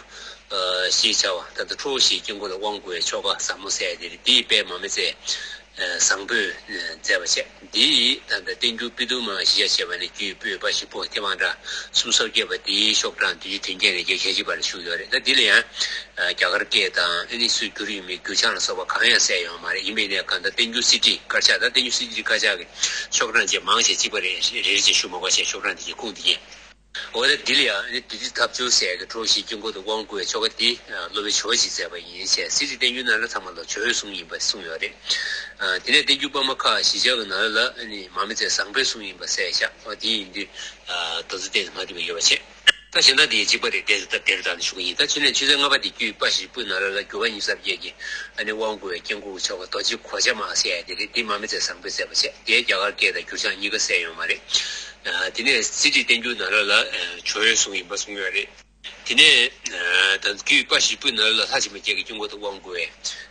ཞེས་བྱ་བ་ད་ལྟ་ཁྲོ་བོ་བཞིའི་དཀྱིལ་འཁོར་ལ་དབང་བསྐུར་བའི་ཆོ་ག་ཟབ་མོ་ཟེར་ཡ་དེ་རེད། དེའི་དཔེ་མ་མི་ཚེ་བཟང་པོས་མཛད་པ་བྱས། དེ་ཡིས་ད་ལྟ་བསྟན་འགྱུར་དཔེ་དུ་མ་ཞེས་བྱ་བྱས་པ་ནས་རྒྱུད་པོད་པ་བཞི་པོ་ཐེ་བང་ཏྲ་གསུམ་སོ་བརྒྱད་པ་དེའི་ཤོག་གྲངས་བདུན་ཅུ་དོན་བརྒྱད་ནས་བརྒྱད་ཁལ་གཅིག་བར་ལ་བཞུགས་ཡོད་རེད། ད་འདི་ལ་ཡང་རྒྱ་གར་སྐད་དང་ཨ་ནི་སུས་བསྒྱུར་ཡོད་མེད་བསྒྱུར་བྱང་ལ་སོགས་པ་གང་ཡང་གསལ་ཡོད་མ་རེད། ཡིན་པས་ན་གང་ལྟར་བསྟན་འགྱུར་གསེར་བྲིས་དཀར་ཆག་དང་བསྟན་འགྱུར་གསེར་བྲིས་དཀར་ཆག་གི་ཤོག་གྲངས་བཅས་མང་ཆེ་གཅིག་པ་རེད། རེ་རེ་བཞིན་ཞུ་མ་དགོས་ཞེས་ཤོག་གྲངས་དེ་གའི་ཁུངས་དེ་ཡིན། འོ་ད་འདི་ལ་ཡང་ནི་བདུད་རྩི་ཐབ་སྦྱོར་ཟེར་གྱི་ཁྲོ་བོ་བཞིའི་དཀྱིལ་འཁོར་དུ་དབང་བསྐུར་བའི་ཆོ་ག་འདི་སློབ་དཔོན་ཇོ་བོ་རྗེས་མཛད་པ་ཡིན་ཞེས་གསེར་བྲིས་བསྟན་འགྱུར་ནང་ལ་ཚང་མ་ལ་ཇོ་བོས་གསུངས་ཡིན་པ་གསུངས་ཡོད་རེད། དེ་ནས་བསྟན་འགྱུར་པདྨ་ཁ་བཞི་ཆ་གི་ནང་ལ་ནི་མ་མི་ཚེ་བཟང་པོས་གསུངས་ཡིན་པ་གསལ་བཞག་འོ་དེ་ཡིན་དུས་ད་ཚོ་ཏོག་ཙམ་མ་འགྲིག་པ་ཡོད་པ་བྱས། ད་གཞན་དག་དེ་གཅིག་པ་རེད། དེ་ད་དེར་ད་ནི་ཞུ་གི་ཡིན། ད་ཕྱི་ནས་ཆོས་ཚན་ལྔ་པ་དེ་རྒྱུད་པ་བཞི་བཅུ་པོའི་ནང་ལ་ལ་རྒྱུད་པ་ཉི་ཤུ་རྩ་བརྒྱད་ཀྱི་ཨ་ནི་དབང་བསྐུར་བའི་དཀྱིལ་འཁོར་ཆོ་ག་རྡོ་རྗེ་གོ་ཆ་མ་ཟེར་ཡ་དེ་རེད། དེ་མ་མི་ཚེ་བཟང་པོས་མཛད་པ་བྱས། དེའི་རྒྱ་གར་སྐད་དང་བསྒྱུར་བྱང་གཉིས་ཀ་གསལ་ཡོད་མ་རེད། ཨ་དེ་ནས་གསེར་བྲིས་བསྟན་འགྱུར་ནང་ལོགས་ལ་ཨ་ཇོ་བོས་གསུངས་ཡིན་པ་གསུངས་ཡོད་རེད། དེ་ནས་ཨ་ད་རྒྱུད་པ་བཞི་བཅུ་ནང་ལོགས་ལ་ལྷ་སྦྱིན་པ་བརྒྱད་ཀྱི་དཀྱིལ་འཁོར་དུ་དབང་བསྐུར་བའི་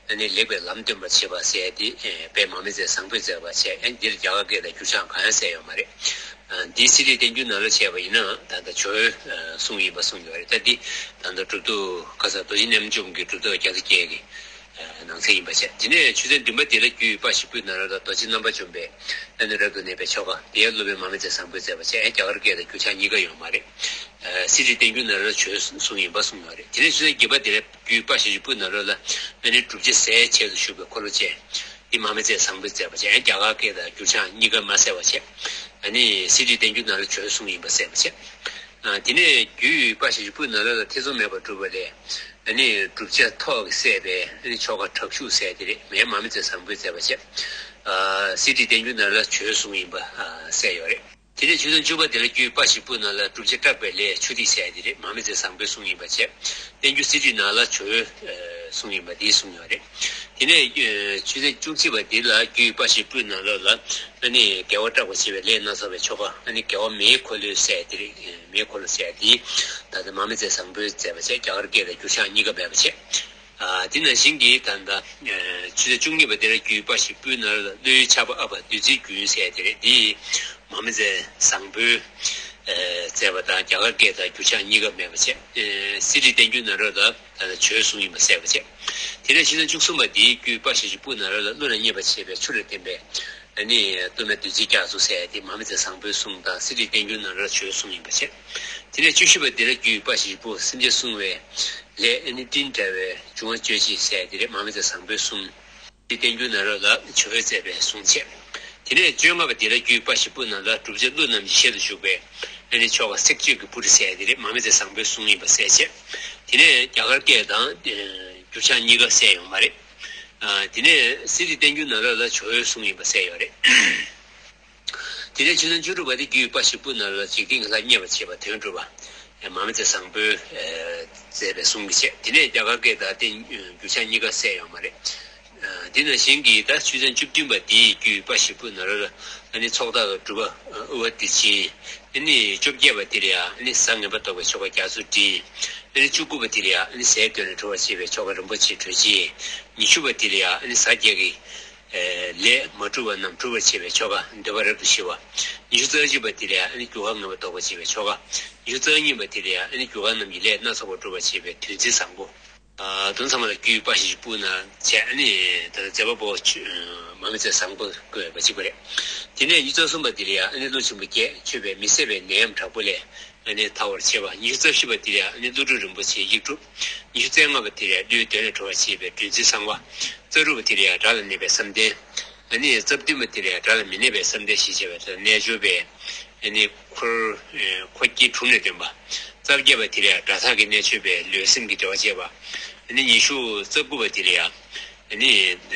ཨ་ནི་ལེགས་པའི་ལམ་སྟོན་པར་བྱེད་པ་ཟེར་ཏེ་ཨ་དཔེ་མ་མི་ཚེ་བཟང་པོས་མཛད་པ་བྱས། ཨ་འདིར་རྒྱ་གར་སྐད་དང་བསྒྱུར་བྱང་གང་ཡང་གསལ་ཡོད་མ་རེད། ཨ་འདིའི་གསེར་བྲིས་བསྟན་འགྱུར་ནང་ལ་བྱས་པ་ཡིན་ན་ད་ལྟ་ཇོ་བོས་ཨ་གསུངས་ཡིན་པ་གསུངས་ཡོད་རེད། ད་འདི་ད་ལྟ་གྲུབ་ཐོབ་ཁ་སང་རྡོ་རྗེ་རྣལ་འབྱོར་གྱི་གྲུབ་རྟགས་བརྒྱ་རྩ་བརྒྱད་ཀྱི་ནང་གསེས་ཡིན་པ་བྱས། དེ་ནས་ཆོས་ཚན་བདུན་པ་དེ་ལ་རྒྱུད་པ་བཞི་བཅུ་ནང་ལ་རྡོ་རྗེ་རྣམ་པར་འཇོམས་པའི་ཨ་ནི་རབ་ཏུ་གནས་པའི་ཆོ་ག་དེ་ཡང་སློབ་དཔོན་མ་མི་ཚེ་བཟང་པོས་མཛད་པ་བྱས། རྒྱ་གར་སྐད་དང་བསྒྱུར་བྱང་གཉིས་ཀ་ཡོད་མ་རེད། ཨ་གསེར་བྲིས་བསྟན་འགྱུར་ནང་ལ་ཇོ་བོས་གསུངས་ཡིན་པ་གསུངས་ཡོད་རེད། དེ་ནས་ཆོས་ཚན་བརྒྱད་པ་དེ་ལ་རྒྱུད་པ་བཞི་བཅུ་པོའི་ནང་ལོགས་ལ་ཨ་ནི་བསྒྲུབ་བྱ་ཟས་བྱས་སུ་བཞུགས་པའི་འཁོར་ལོ་ཅན། འདི་མ་མི་ཚེ་བཟང་པོས་མཛད་པ་བྱས། རྒྱ་གར་སྐད་དང་བསྒྱུར་བྱང་གཉིས་ཀ་མ་གསལ་བ་བྱས། ཨ་ནི་གསེར་བྲིས་བསྟན་འགྱུར་ནང་ལ་ཇོ་བོས་གསུངས་ཡིན་པ་གསལ་བ་བྱས། ཨ་དེ་ནས་རྒྱུད་པ་བཞི་བཅུ་པོའི་ནང་ལོགས་ལ་ཐེ་ཚོམ་མེད་པར་སྒྲུབ་པ་ལས་ཨ་ནི་བསྒྲུབ་བྱ་ཐོག་གིས་བསད་པའི་ཨ་ནི་ཆོ་ག་དྲག་ཤུལ་ཟེར་དེ་རེད། མེ་མ་མི་ཚེ་བཟང་པོས་མཛད་པ་བྱས། ཨ་གསེར་བྲིས་བསྟན་འགྱུར་ནང་ལ་ཇོ་བོས་གསུངས་ཡིན་པ་ཨ་གསལ་ཡོད་རེད། དེ་ནས་ཆོས་ཚན་བཅུ་པ་དེ་ལ་རྒྱུད་པ་བཞི་བཅུ་པོའི་ནང་ལ་བསྒྲུབ་བྱ་སྐྲག་པའི་ལས་ཆུ་ཐིགས་ཟེར་དེ་རེད། མ་མི་ཚེ་བཟང་པོས་གསུངས་ཡིན་པ་བྱས། བསྟན་འགྱུར་གསེར་བྲིས་ནང་ལ་ཇོ་བོས་ཨ་གསུངས་ཡིན་པ་འདི་གསུངས་ཡོད་རེད། དེ་ནས་ཨ་ཆོས་ཚན་བཅུ་གཅིག་པ་འདི་ལ་རྒྱུད་པ་བཞི་བཅུ་པོའི་ནང་ལོགས་ལ་ཨ་ནི་དགེ་བ་སྐྲག་པར་བྱེད་པའི་ལས་སྣ་ཚོགས་པའི་ཆོ་ག་ཨ་ནི་དགེ་བ་མེའི་འཁོར་ལོས་ཟེར་དེ་རེད། མེའི་འཁོར་ལོ་ཟེར་དེ་ད་ལྟ་མ་མི་ཚེ་བཟང་པོས་མཛད་པ་བྱས། རྒྱ་གར་སྐད་དང་བསྒྱུར་བྱང་གཉིས་ཀ་མེད་པ་བྱས། ཨ་དེ་ནང་བཞིན་གྱི་ད་ལྟ་ཨ་ཆོས་ཚན་བཅུ་གཉིས་པ་དེ་ལ་རྒྱུད་པ་བཞི་བཅུ་པོའི་ནང་ལ་བློའི་ཆགས་པ་ཨ་པ་བདུད་རྩིའི་རྒྱུན་ཟེར་དེ་རེད། འདི་མ་མི་ཚེ་བཟང་པོས་ཨ་མཛད་པ་དང་རྒྱ་གར་སྐད་དང་བསྒྱུར་བྱང་གཉིས་ཀ་མེད་པ་བྱས། ཨ་གསེར་བྲིས་བསྟན་འགྱུར་ནང་ལོགས་ལ་ད་ལྟ་ཇོ་བོས་གསུངས་ཡིན་པ་གསལ་བ་བྱས། དེ་ནས་ཆོས་ཚན་བཅུ་གསུམ་པ་འདིའི་རྒྱུད་པ་བཞི་བཅུ་པོའི་ནང་ལོགས་ལ་ཀླུ་ལ་མཉེས་པར་བྱེད་པའི་ཆུ་ལས་བརྟེན་པའི་ཨ་ནི་གཏོར་མའི་བདུད་རྩི་རྒྱ་མཚོ་ཟེར་དེ་མ་མི་ཚེ་བཟང་པོས་གསུངས་དང་གསེར་བྲིས་བསྟན་འགྱུར་ནང་ལོགས་ལ་ཇོ་བོས་གསུངས་ཡིན་པ་བྱས། དེ་ནས་བཅུ་བཞི་པ་འདི་ལ་རྒྱུད་པ་བཞི་བཅུ་པོ་སེམས་ཅན་བསྲུང་བའི་ལས་ཨ་ནི་སྤྲིན་བྲལ་བའི་འབྱུང་བ་གཅོད་བྱེད་ཟེར་དེ་རེད། མ་མི་ཚེ་བཟང་པོས་གསུངས། དེ་བསྟན་འགྱུར་ནང་ལོགས་ལ་ཇོ་བོས་མཛད་པའི་གསུང་བྱས། དེ་ནས་བཅོ་ལྔ་པ་འདི་ལ་རྒྱུད་པ་བཞི་བཅུ་པོ་ནང་ལ་བསྒྲུབ་བྱ་ཀླུ་རྣམས་ཀྱི་ཞལ་དུ་ཞུགས་པའི་ ཨ་ནི་ཆོ་ག་སྲེག་གཅོད་ཀྱི་པུ་རི་ཟེར་ཡ་དེ་རེད། མ་མི་ཚེ་བཟང་པོའི་གསུང་ཡིན་པ་གསལ་བྱས། དེ་ནས་རྒྱ་གར་སྐད་དང་འགྱུར་བྱང་གཉིས་ཀ་གསལ་ཡོང་བ་རེད། དེ་ནས་གསེར་བྲིས་བསྟན་འགྱུར་ནང་ལོགས་ལ་ཇོ་བོའི་གསུང་ཡིན་པ་གསལ་ཡོད་རེད། དེ་ནས་ཆུ་ཚན་བཅུ་དྲུག་པ་དེ་རྒྱུད་པ་ཞིག་པུ་ནང་ལ་འཇིག་རྟེན་གྱི་ལྷ་མཉེས་པར་བྱེད་པ་དོན་གྲུབ་པ། མ་མི་ཚེ་བཟང་པོས་མཛད་པའི་གསུང་གི་བྱས། དེ་ནས་རྒྱ་གར་སྐད་དང་དེ་འགྱུར་བྱང་གཉིས་ཀ་གསལ་ཡོད་མ་རེད། དེ་ནང་བཞིན་གྱི་ད་ཆུ་ཚན་བཅུ་བདུན་པ་དེའི་རྒྱུད་པ་ཞིག་པུ་ནང་ལ་ཨ་ནི་ཚོགས་བདག་གི་སྒྲུབ་པ་ཨུ་བ་དེ་ཆེ། ཨ་ནི་བཅོ་བརྒྱད་པ་དེ་ལ་ཡང་ཨ་ནི་གཟའ་ངན་པ་བཟློག་པའི་ཆོ་ག་རྒྱ་མཚོ་སྤྲིན། ཨ་ནི་བཅུ་དགུ་པ་དེ་ལ་ཡང་ཨ་ནི་ཟས་དོན་ལས་གྲོལ་བར་བྱེད་པའི་ཆོ་ག་རིན་པོ་ཆེའི་གྲོལ་བྱེད། ཉི་ཤུ་པ་དེ་ལ་ཡང་ཨ་ནི་གཟའ་བརྒྱད་ཀྱི་ལས་མ་གྲུབ་པ་རྣམས་གྲུབ་པར་བྱེད་པའི་ཆོ་ག་འདོད་པ་རབ་ཏུ་ཞི་བ། ཉི་ཤུ་རྩ་གཅིག་པ་དེ་ལ་ཡང་ཨ་ནི་རྒྱུ་འཕགས་ངན་པ་བཟློག་པར་བྱེད་པའི་ཆོ་ག། ཉི་ཤུ་རྩ་གཉིས་པ་དེ་ལ་ཡང་ཨ་ནི་རྒྱུ་འཕགས་རྣམས་ཀྱི་ལས་སྣ་ཚོགས་པ་སྒྲུབ་པར་བྱེད་པའི་བདུད་རྩི་བཟང་པོ། དོན་ཚང་མ་ལ་རྒྱུད་པ་ཞིག་པུ་ན་བྱས། ཨ་ནི་ད་ལྟ་མཛད་པ་པོ་མ་མི་ཚེ་བཟང་པོ་བཀོད་པ་གཅིག་པ་རེད། དེ་ནས་ཉི་ཤུ་རྩ་གསུམ་པ་དེ་ལ་ཡང་ཨ་ནི་ཀླུ་ཆེན་པོ་བརྒྱད་མཆོད་པས་མི་ཟད་པའི་ནད་ཡམས་དྲག་པོ་ལས་ཨ་ནི་ཐར་བར་བྱེད་པ། ཉི་ཤུ་རྩ་བཞི་པ་དེ་ལ་ཡང་ཨ་ནི་ཀླུ་སྒྲུབ་རིན་པོ་ཆེའི་ཡིག་དྲུག། ཉི་ཤུ་རྩ་ལྔ་པ་དེ་ལ་ཡང་ཀླུའི་གདོན་ལས་གྲོལ་བར་བྱེད་པའི་བདུད་རྩི་གསང་བ། རྩ་དྲུག་པ་དེ་ལ་ཡང་དགྲ་ལ་གནོད་པའི་བསམ་གཏན། ཨ་ནི་རྩ་བདུན་པ་དེ་ལ་ཡང་དགྲ་ལ་མི་གནོད་པའི་བསམ་གཏན་ཞེས་བྱ་བའི་རྣལ་འབྱོར་པས། ཨ་ནི་འཁོར་འཁོར་གྱི་དྲུང་ནས་འདོན་པ། རྩ་བརྒྱད་པ་དེ་ལ་ཡང་དགྲ་ཐག་གི་གནད་གཅོད་པའི་ལུས་སེམས་ཀྱི་འབྲེལ་བ་བཅད་པ། ཨ་ནི་ཉི་ཤུ་རྩ་དགུ་པ་དེ་ལ་ཡང་། ཨ་ནི་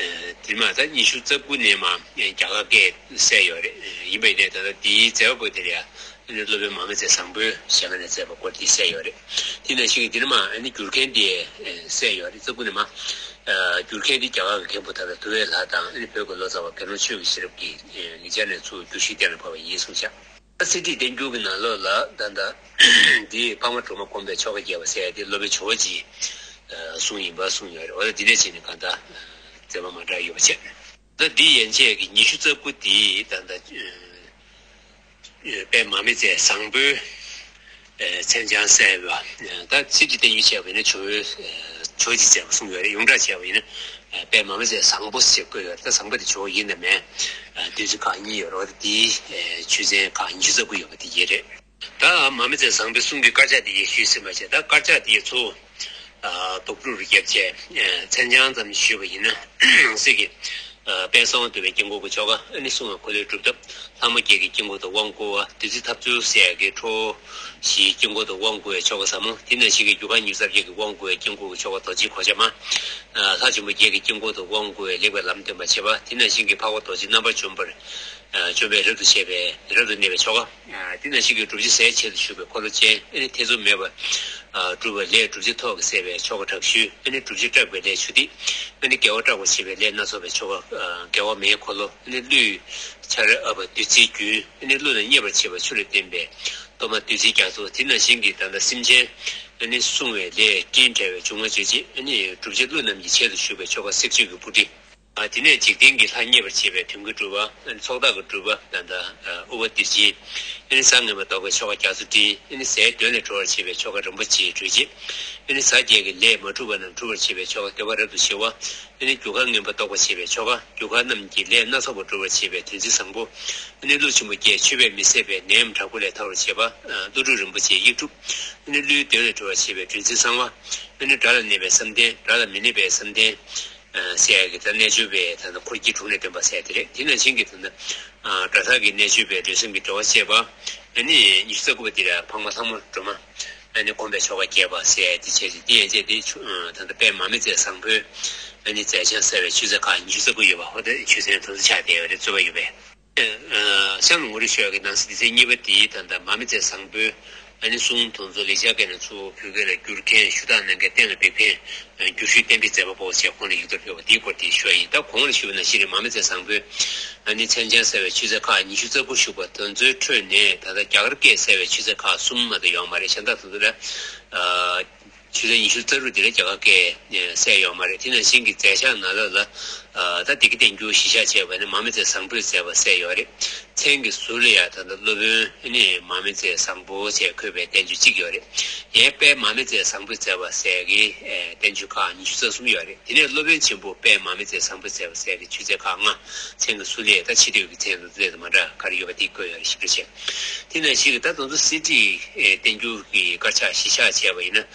དེ་མ་ད་ཉི་ཤུ་རྩ་དགུ་ནས་མ་རྒྱ་གར་སྐད་གསལ་ཡོད་རེད། ཡིན་པ་ཡིན་ནའི་ད་ལྟ་དེའི་མཛད་པ་པོ་དེ་ལ་ཡང་ཨ་ནི་སློབ་དཔོན་མ་མི་ཚེ་བཟང་པོས་ཞལ་སྔ་ནས་མཛད་པ་སྐོར་དེ་གསལ་ཡོད་རེད། དེ་ནང་བཞིན་གྱི་དེ་ནས་མ་ཨ་ནི་བསྒྱུར་མཁན་དེ་གསལ་ཡོད་རེད། རྩ་དགུ་ནས་མ། བསྒྱུར་མཁན་དེ་རྒྱ་གར་གྱི་མཁན་པོ་ད་ལྟ་དུ་བའི་ལྷ་དང་ཨ་ནི་བོད་ཀྱི་ལོ་ཙཱ་བ་དགེ་སློང་ཆོས་ཀྱི་ཤེས་རབ་ཀྱི་ཡིག་ཆ་ནས་ཚུར་བསྒྱུར་ཞིབ་གཏན་ལ་ཕབ་པ་ཡིན་གསུངས་ཤག་ད་གསེར་བྲིས་བསྟན་འགྱུར་གྱི་ནང་ལོགས་ལ་ད་ལྟ་འདི་འཕགས་མ་སྒྲོལ་མ་བསྒོམ་པའི་ཆོ་ག་རྒྱས་པ་ཟེར་ཡ་དེ་སློབ་དཔོན་ཇོ་བོ་རྗེས་གསུངས་ཡིན་པ་གསུངས་ཡོད་རེད། འོ་ད་འདི་འདྲ་བྱས་ནས་གང་ལྟར་མཛད་པ་མ་འདྲ་ཡོད་པ་བྱས། ད་འདི་ཡན་ཆད་ཀྱི་ཉི་ཤུ་རྩ་དགུ་དེ་ད་ལྟ་དཔལ་མ་མི་ཚེ་བཟང་པོའི་མཚན་བྱང་གསལ་བ། ད་གསེར་བྲིས་བསྟན་འགྱུར་བྱས་པ་ཡིན་ན་ཇོ་བོའི་ཇོ་བོ་རྗེས་མཛད་པ་གསུངས་ཡོད་རེད། ཡོངས་གྲགས་བྱས་པ་ཡིན་ན་དཔལ་མ་མི་ཚེ་བཟང་པོ་ཞེས་བཀོད་ཡོད་རེད། ད་བཟང་པོ་དེ་ཇོ་བོ་ཡིན་ནམ་མིན། བདུད་རྩི་ཁག་གཉིས་ཡོད་རེད། འོ་ད་དེའི་ཆོས་ཚན་ཁག་ཉི་ཤུ་རྩ་དགུ་ཡོད་པ་དེ་ཡིན་རེད། ད་མ་མི་ཚེ་བཟང་པོའི་གསུང་གི་དཀར་ཆག་དེ་ཡི་ཞུས་ཟིན་པ་བྱས། ད་དཀར་ཆག་དེ་ཡི་ཚུར་དོག་དྲུག་རུ་བརྒྱབ་བྱས་མཚན་བྱང་ཙམ་ཞུས་པ་ཡིན་ན། ནང་གསེས་ཀྱི་དཔལ་གསང་བ་འདུས་པའི་དཀྱིལ་འཁོར་གྱི་ཆོ་ག། ཨ་ནི་སྲུང་བའི་འཁོར་ལོའི་སྒྲུབ་ཐབས། ལྷ་མོ་བརྒྱད་ཀྱི་དཀྱིལ་འཁོར་དུ་དབང་བསྐུར་བ། བདུད་རྩི་འཐབ་རྩོད་ཟེར་ཡག་གི་ཁྲོ་བོ་བཞིའི་དཀྱིལ་འཁོར་དུ་དབང་བསྐུར་བའི་ཆོ་ག་ཟབ་མོ། དེ་ནང་བཞིན་གྱི་རྒྱུ་སྐར་ཉི་ཤུ་རྩ་བརྒྱད་ཀྱི་དབང་བསྐུར་བའི་དཀྱིལ་འཁོར་གྱི་ཆོ་ག་རྡོ་རྗེའི་གོ་ཆ་མ། ལྷ་ཆེན་པོ་བརྒྱད་ཀྱི་དཀྱིལ་འཁོར་དུ་དབང་བསྐུར་བའི་ལེགས་པའི་ལམ་སྟོན་པ་བྱེད་པ། དེ་ནང་བཞིན་གྱི་འཕགས་པ་རྡོ་རྗེ་རྣམ་པར་འཇོམས་པར་འཇོམས་པས་རབ་ཏུ་བྱེད་པའི་རབ་ཏུ་གནས་པའི་ཆོ་ག། དེ་ནང་བཞིན་གྱི་བསྒྲུབ་བྱ་ཟས་བྱེད་དུ་ཞུགས་པའི་འཁོར་ལོ་ཅན། ཨ་ནི་ཐེ་ཚོམ་མེད་པར་སྒྲུབ་པ་ལས་བསྒྲུབ་བྱ་ཐོག་གི་བསད་པའི་ཆོ་ག་དྲག་ཤུལ། ཨ་ནི་བསྒྲུབ་བྱ་སྐྲག་པའི་ལས་ཆུ་ཐིགས། ཨ་ནི་དགེ་བ་སྐྲག་པར་བྱེད་པའི་ལས་སྣ་ཚོགས་པའི་ཆོ་ག། དགེ་བ་མེའི་འཁོར་ལོ། ཨ་ནི་ཀླུའི་ཆར་ཨ་བ་བདུད་རྩིའི་རྒྱུན། ཨ་ནི་ཀླུ་ལ་མཉེས་པར་བྱེད་པ་ཆུ་ལས་བཏོན་པའི་གཏོར་མ་བདུད་རྩིའི་རྒྱ་མཚོ། དེ་ནང་བཞིན་གྱི་ད་ལྟ་སེམས་ཅན་ཨ་ནི་བསྲུང་བའི་ལས་སྤྲིན་བྲལ་བའི་འབྱུང་བ་སྤྱོད་བྱེད། ཨ་ནི་བསྒྲུབ་བྱ་ཀླུ་རྣམས་ཀྱི་བྱད་དུ་ཞུགས་པའི་ཆོ་ག་སྲེག་གཅོད་ཀྱི་སྤུ་གྲི། དེ་ནས་འཇིག་རྟེན་གྱི་ལྷ་མཉེས་པར་བྱེད་པའི་དོན་ཀུན་སྒྲུབ་པ། ཚོགས་བདག་གི་སྒྲུབ་པ་ད་ལྟ་ཨུ་བ་ཏི་ཇི། ཨ་ནི་གཟའ་ངན་པ་བཟློག་པའི་ཆོ་ག་རྒྱ་མཚོ་སྤྲིན། ཨ་ནི་ཟས་གདོན་ལས་གྲོལ་བར་བྱེད་པའི་ཆོ་ག་རིན་པོ་ཆེའི་གྲོལ་བྱེད། ཨ་ནི་གཟའ་བརྒྱད་ཀྱི་ལས་མ་གྲུབ་པ་རྣམས་གྲུབ་པར་བྱེད་པའི་ཆོ་ག་འདོད་པ་རབ་ཏུ་ཞི་བ། ཨ་ནི་རྒྱུ་སྐར་ངན་པ་བཟློག་པར་བྱེད་པའི་ཆོ་ག། རྒྱུ་སྐར་རྣམས་ཀྱི་ལས་སྣ་ཚོགས་པ་སྒྲུབ་པར་བྱེད་པའི་བདུད་རྩི་བཟང་པོ། ཨ་ནི་ཀླུ་ཆེན་པོ་བརྒྱད་མཆོད་པས་མི་ཟད་པའི་ནད་ཡམས་དྲག་པོ་ལས་ཐར་བར་བྱེད་པ། ཀླུ་སྒྲུབ་རིན་པོ་ཆེའི་ཡིག་དྲུག། ཨ་ནི་ཀླུའི་གདོན་ལས་གྲོལ་བར་བྱེད་པའི་བདུད་རྩི་གསང་བ། ཨ་ནི་དགྲ་ལ་གནོད་པའི་བསམ་གཏན། དགྲ་ལ་མི་གནོད་པའི་བསམ་གཏན། ཟེར་ཡག་གི་ད་རྣལ་འབྱོར་པའི་ད་ལྟ་འཁོར་གྱི་དྲུང་ནས་སྟོན་པ་ཟེར་དེ་རེད། དེ་ནང་བཞིན་གྱི་ད་ལྟ་དགྲ་ཐག་གི་རྣལ་འབྱོར་པའི་འགྲོ་སེམས་ཀྱི་འབྲེལ་བ་བཅད་པ། ཨ་ནི་ཉི་ཤུ་རྩ་དགུ་པ་དེ་ལ་འཕགས་མ་ལྷ་མོ་སྒྲོལ་མ་ཨ་ནི་བསྒོམ་པའི་ཆོ་ག་རྒྱས་པ་ཟེར་དེ་བྱས་ཏེ། དེ་ཡན་ཆད་དེ་ཆུ་ད་ལྟ་དཔལ་མ་མི་ཚེ་བཟང་པོའི་ཨ་ནི་མཛད་བྱང་གསལ་བའི་ཆུ་ཚན་ཁག་ཉི་ཤུ་རྩ་དགུ་ཡོད་པ། འོ་དེ་ཆུ་ཚན་དེ་ཚོ་ཆགས་བསྡད་ཡོད་རེད། རྩོད་པ་ཡོད་པས། གཤམ་ལ་ངོ་སྤྲོད་ཞུ་ཡག་གི་ནང་གསེས་སྡེ་ཚན་གཉིས་པ་དེ་ད་ལྟ་མ་མི་ཚེ་བཟང་པོའི་ཨ་ནི་གསུང་དེ་ཚོ་ལེགས་སྦྱར་སྐད་ནས་ཚུར་བོད་སྐད་ལ་བསྒྱུར་མཁན། ཞུ་དག་གནང་མཁན། གཏན་ལ་འབེབས་མཁན། བསྒྱུར་ཞུས་གཏན་འབེབས་མཛད་པ་པོ་བཅས་ཁོང་ལ་ཡིག་ཐོག་ཕུལ་བ་དེའི་སྐོར་དེ་ཞུ་ཡ་ཡིན། ད་གོང་ལ་ཞུས་པ་ནང་བཞིན་རེད། མ་མི་ཚེ་བཟང་པོའི་ཨ་ནི་མཚན་བྱང་གསལ་བའི་ཆུ་ཚན་ཁག་ཉི་ཤུ་རྩ་དགུ་བཞུགས་པ་དེ་ཚོའི་ཁྲོད་ནས་ད་ལྟ་རྒྱ་གར་སྐད་གསལ་བའི་ཆུ་ཚན་ཁག་གསུམ་མ་གཏོགས་ཡོད་མ་རེད། གཞན་དག་དེ་ཚོ་ལ་ཆུ་ཚན་ཉི་ཤུ་རྩ་དྲུག་དེ་ལ་རྒྱ་གར་སྐད་གསལ་ཡོད་མ་རེད། དེ་ནང་བཞིན་གྱི་མཛད་བྱང་ནང་ལོགས་ལ་ད་བདེ་སྐྱིད་བསྟན་འགྱུར་གཞི་བཞག་བྱས་པ་ནི་མ་མི་ཚེ་བཟང་པོས་མཛད་པ་གསལ་ཡོད་རེད། མཚན་གྱི་ཟུར་ལ་ཡང་ད་ལྟ་སློབ་དཔོན་ནི་མ་མི་ཚེ་བཟང་པོ་ཞེས་འཁོད་པའི་བསྟན་བཅོས་གཅིག་ཡོད་རེད། ཡང་དཔལ་མ་མི་ཚེ་བཟང་པོས་མཛད་པ་ཟེར་གྱི་བསྟན་བཅོས་ཁག་ཉི་ཤུ་རྩ་གསུམ་ཡོད་རེད། དེ་ནས་སློབ་དཔོན་ཆེན་པོ་དཔལ་མ་མི་ཚེ་བཟང་པོས་མཛད་པ་ཟེར་གྱི་ཆུ་ཚན་ཁག་ལྔ། མཚན་གྱི་ཟུར་ལ་ད་ཕྱི་དོན་གྱི་མཚན་དང་དེ་དང་མ་འདྲ་ག་རེ་ཡོད་པ་དེ་བཀོད་ཡོད་རེད། ཞིབ་ཕྲ་བྱས། དེ་ནང་བཞིན་གྱི་ད་དེ་ཚོ་གསེར་བྲིས་བསྟན་འགྱུར་གྱི་དཀར་ཆག་གཞི་བཞག་བྱས་པ་ཡིན་ན།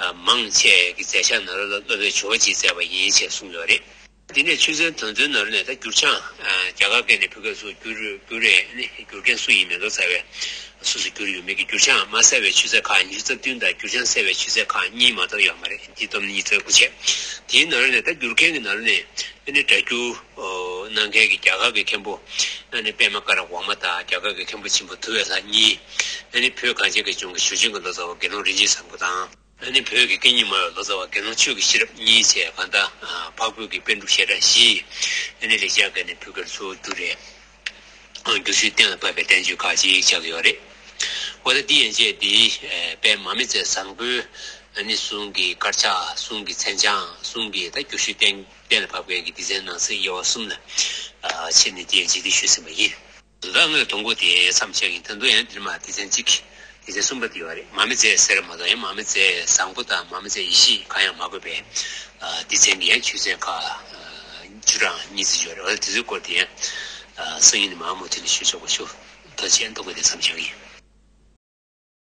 མང་ཆེ་གི་མཛད་བྱང་ནང་ལ་སློབ་དཔོན་ཇོ་བོ་རྗེས་མཛད་པ་ཡིན་ཞེས་གསུངས་ཡོད་རེད། དེ་ནས་ཆོས་ཚན་དོན་ཚན་ནང་ལ་ནས་ད་འགྱུར་བྱང་། རྒྱ་གར་སྐད་ནས་བོད་སྐད་སུ་བསྒྱུར་བསྒྱུར་རེད། ཨ་ནི་བསྒྱུར་མཁན་སུ་ཡིན་མིན་ལོ་ཙཱ་བས་སུ་སུ་བསྒྱུར་ཡོད་མེད་ཀྱི་འགྱུར་བྱང་མ་གསལ་བའི་ཆུ་ཚད་ཁག་ཉི་ཤུ་རྩ་བདུན་དང་འགྱུར་བྱང་གསལ་བའི་ཆུ་ཚད་ཁག་གཉིས་མ་གཏོགས་ཡོད་མ་རེད། འདི་སྡོམ་ནི་ཉི་ཤུ་རྩ་དགུ་བྱས། དེའི་ནང་ལ་ནས་ད་བསྒྱུར་མཁན་གྱི་ནང་ལ་ནས་ཨ་ནི་སྒྲ་བསྒྱུར་གནང་མཁན་གྱི་རྒྱ་གར་གྱི་མཁན་པོ་ཨ་ནི་པདྨ་ཀ་ར་ཝར་མ་དང་རྒྱ་གར་གྱི་མཁན་པོ་ཆེན་པོ་དུ་བས་ལྷ་གཉིས། ཨ་ནི་བོད་གངས་ཅན་གྱི་ལྗོངས་ཀྱི་ཞུ་ཆེན་གྱི་ལོ་ཙཱ་བ་དགེ་སློང་རིན་ཆེན་བཟང་པོ་དང་། ཨ་ནི་བོད་ཀྱི་སྐད་གཉིས་སྨྲ་བའི་ལོ་ཙཱ་བ་དགེ་སློང་ཆོས་ཀྱི་ཤེས་རབ་གཉིས་བཅས་གང་ལྟར་འཕགས་བོད་ཀྱི་པཎ་གྲུབ་ཞལ་གྲངས་བཞི། ཨ་ནི་ལེགས་སྦྱར་སྐད་ནས་བོད་སྐད་སུ་བསྒྱུར་རེད། བསྒྱུར་ཞུས་གཏན་ལ་ཕབ་པའི་བསྟན་བཅོས་ཁག་ཅིག་ཆགས་ཀྱི་ཡོད་རེད། འོ་ད་འདི་ཡན་ཆད་འདི་དཔལ་མར་མེ་མཛད་བཟང་པོའི་ཨ་ནི་གསུང་གི་དཀར་ཆག་གསུང་གི་མཚན་བྱང་གསུང་གི་ད་བསྒྱུར་ཞུས་གཏན་གཏན་ལ་ཕབ་མཁན་གྱི་སྡེ་ཚན་ནང་གསེས་དབྱེ་བ་གསུམ་ལ་ཕྱེ་ནས་འདི་ཡན་ཆད་འདི་ཞུས་ཟིན་པ་ཡིན། ད་སྔོན་དུམ་བུ་དེ་མཚམས་ཆགས་ཡིན། ད་དུང་ཡང་འདིར་མ་སྡེ་ཚན་གཅིག་སྡེ་ཚན་གསུམ་པ་དེ་ཡོད་རེད། མར་མེ་མཛད་ཟེར་མ་གཏོགས་ཡང་མར་མེ་མཛད་བཟང་པོ་དང་མར་མེ་མཛད་ཡེ་ཤེས་གང་ཡང་མ་དགོས་པའི་སྡེ་ཚན་གྱི་ཡང་ཆོས་ཚན་ཁག་བཅུ་གྲངས་གཉིས་ཙམ་ཡོད་རེད། འོ་དེ་ཚོའི་སྐོར་དེ་ཡང་སང་ཉིན་ནས་མར་མུ་མཐུད་ནས་ཞུ་ཆོག་པ་ཞུ། ཐུགས་རྗེ་ཆེ། ད་དུམ་བུ་དེ་མཚམས་ཆགས་ཡིན།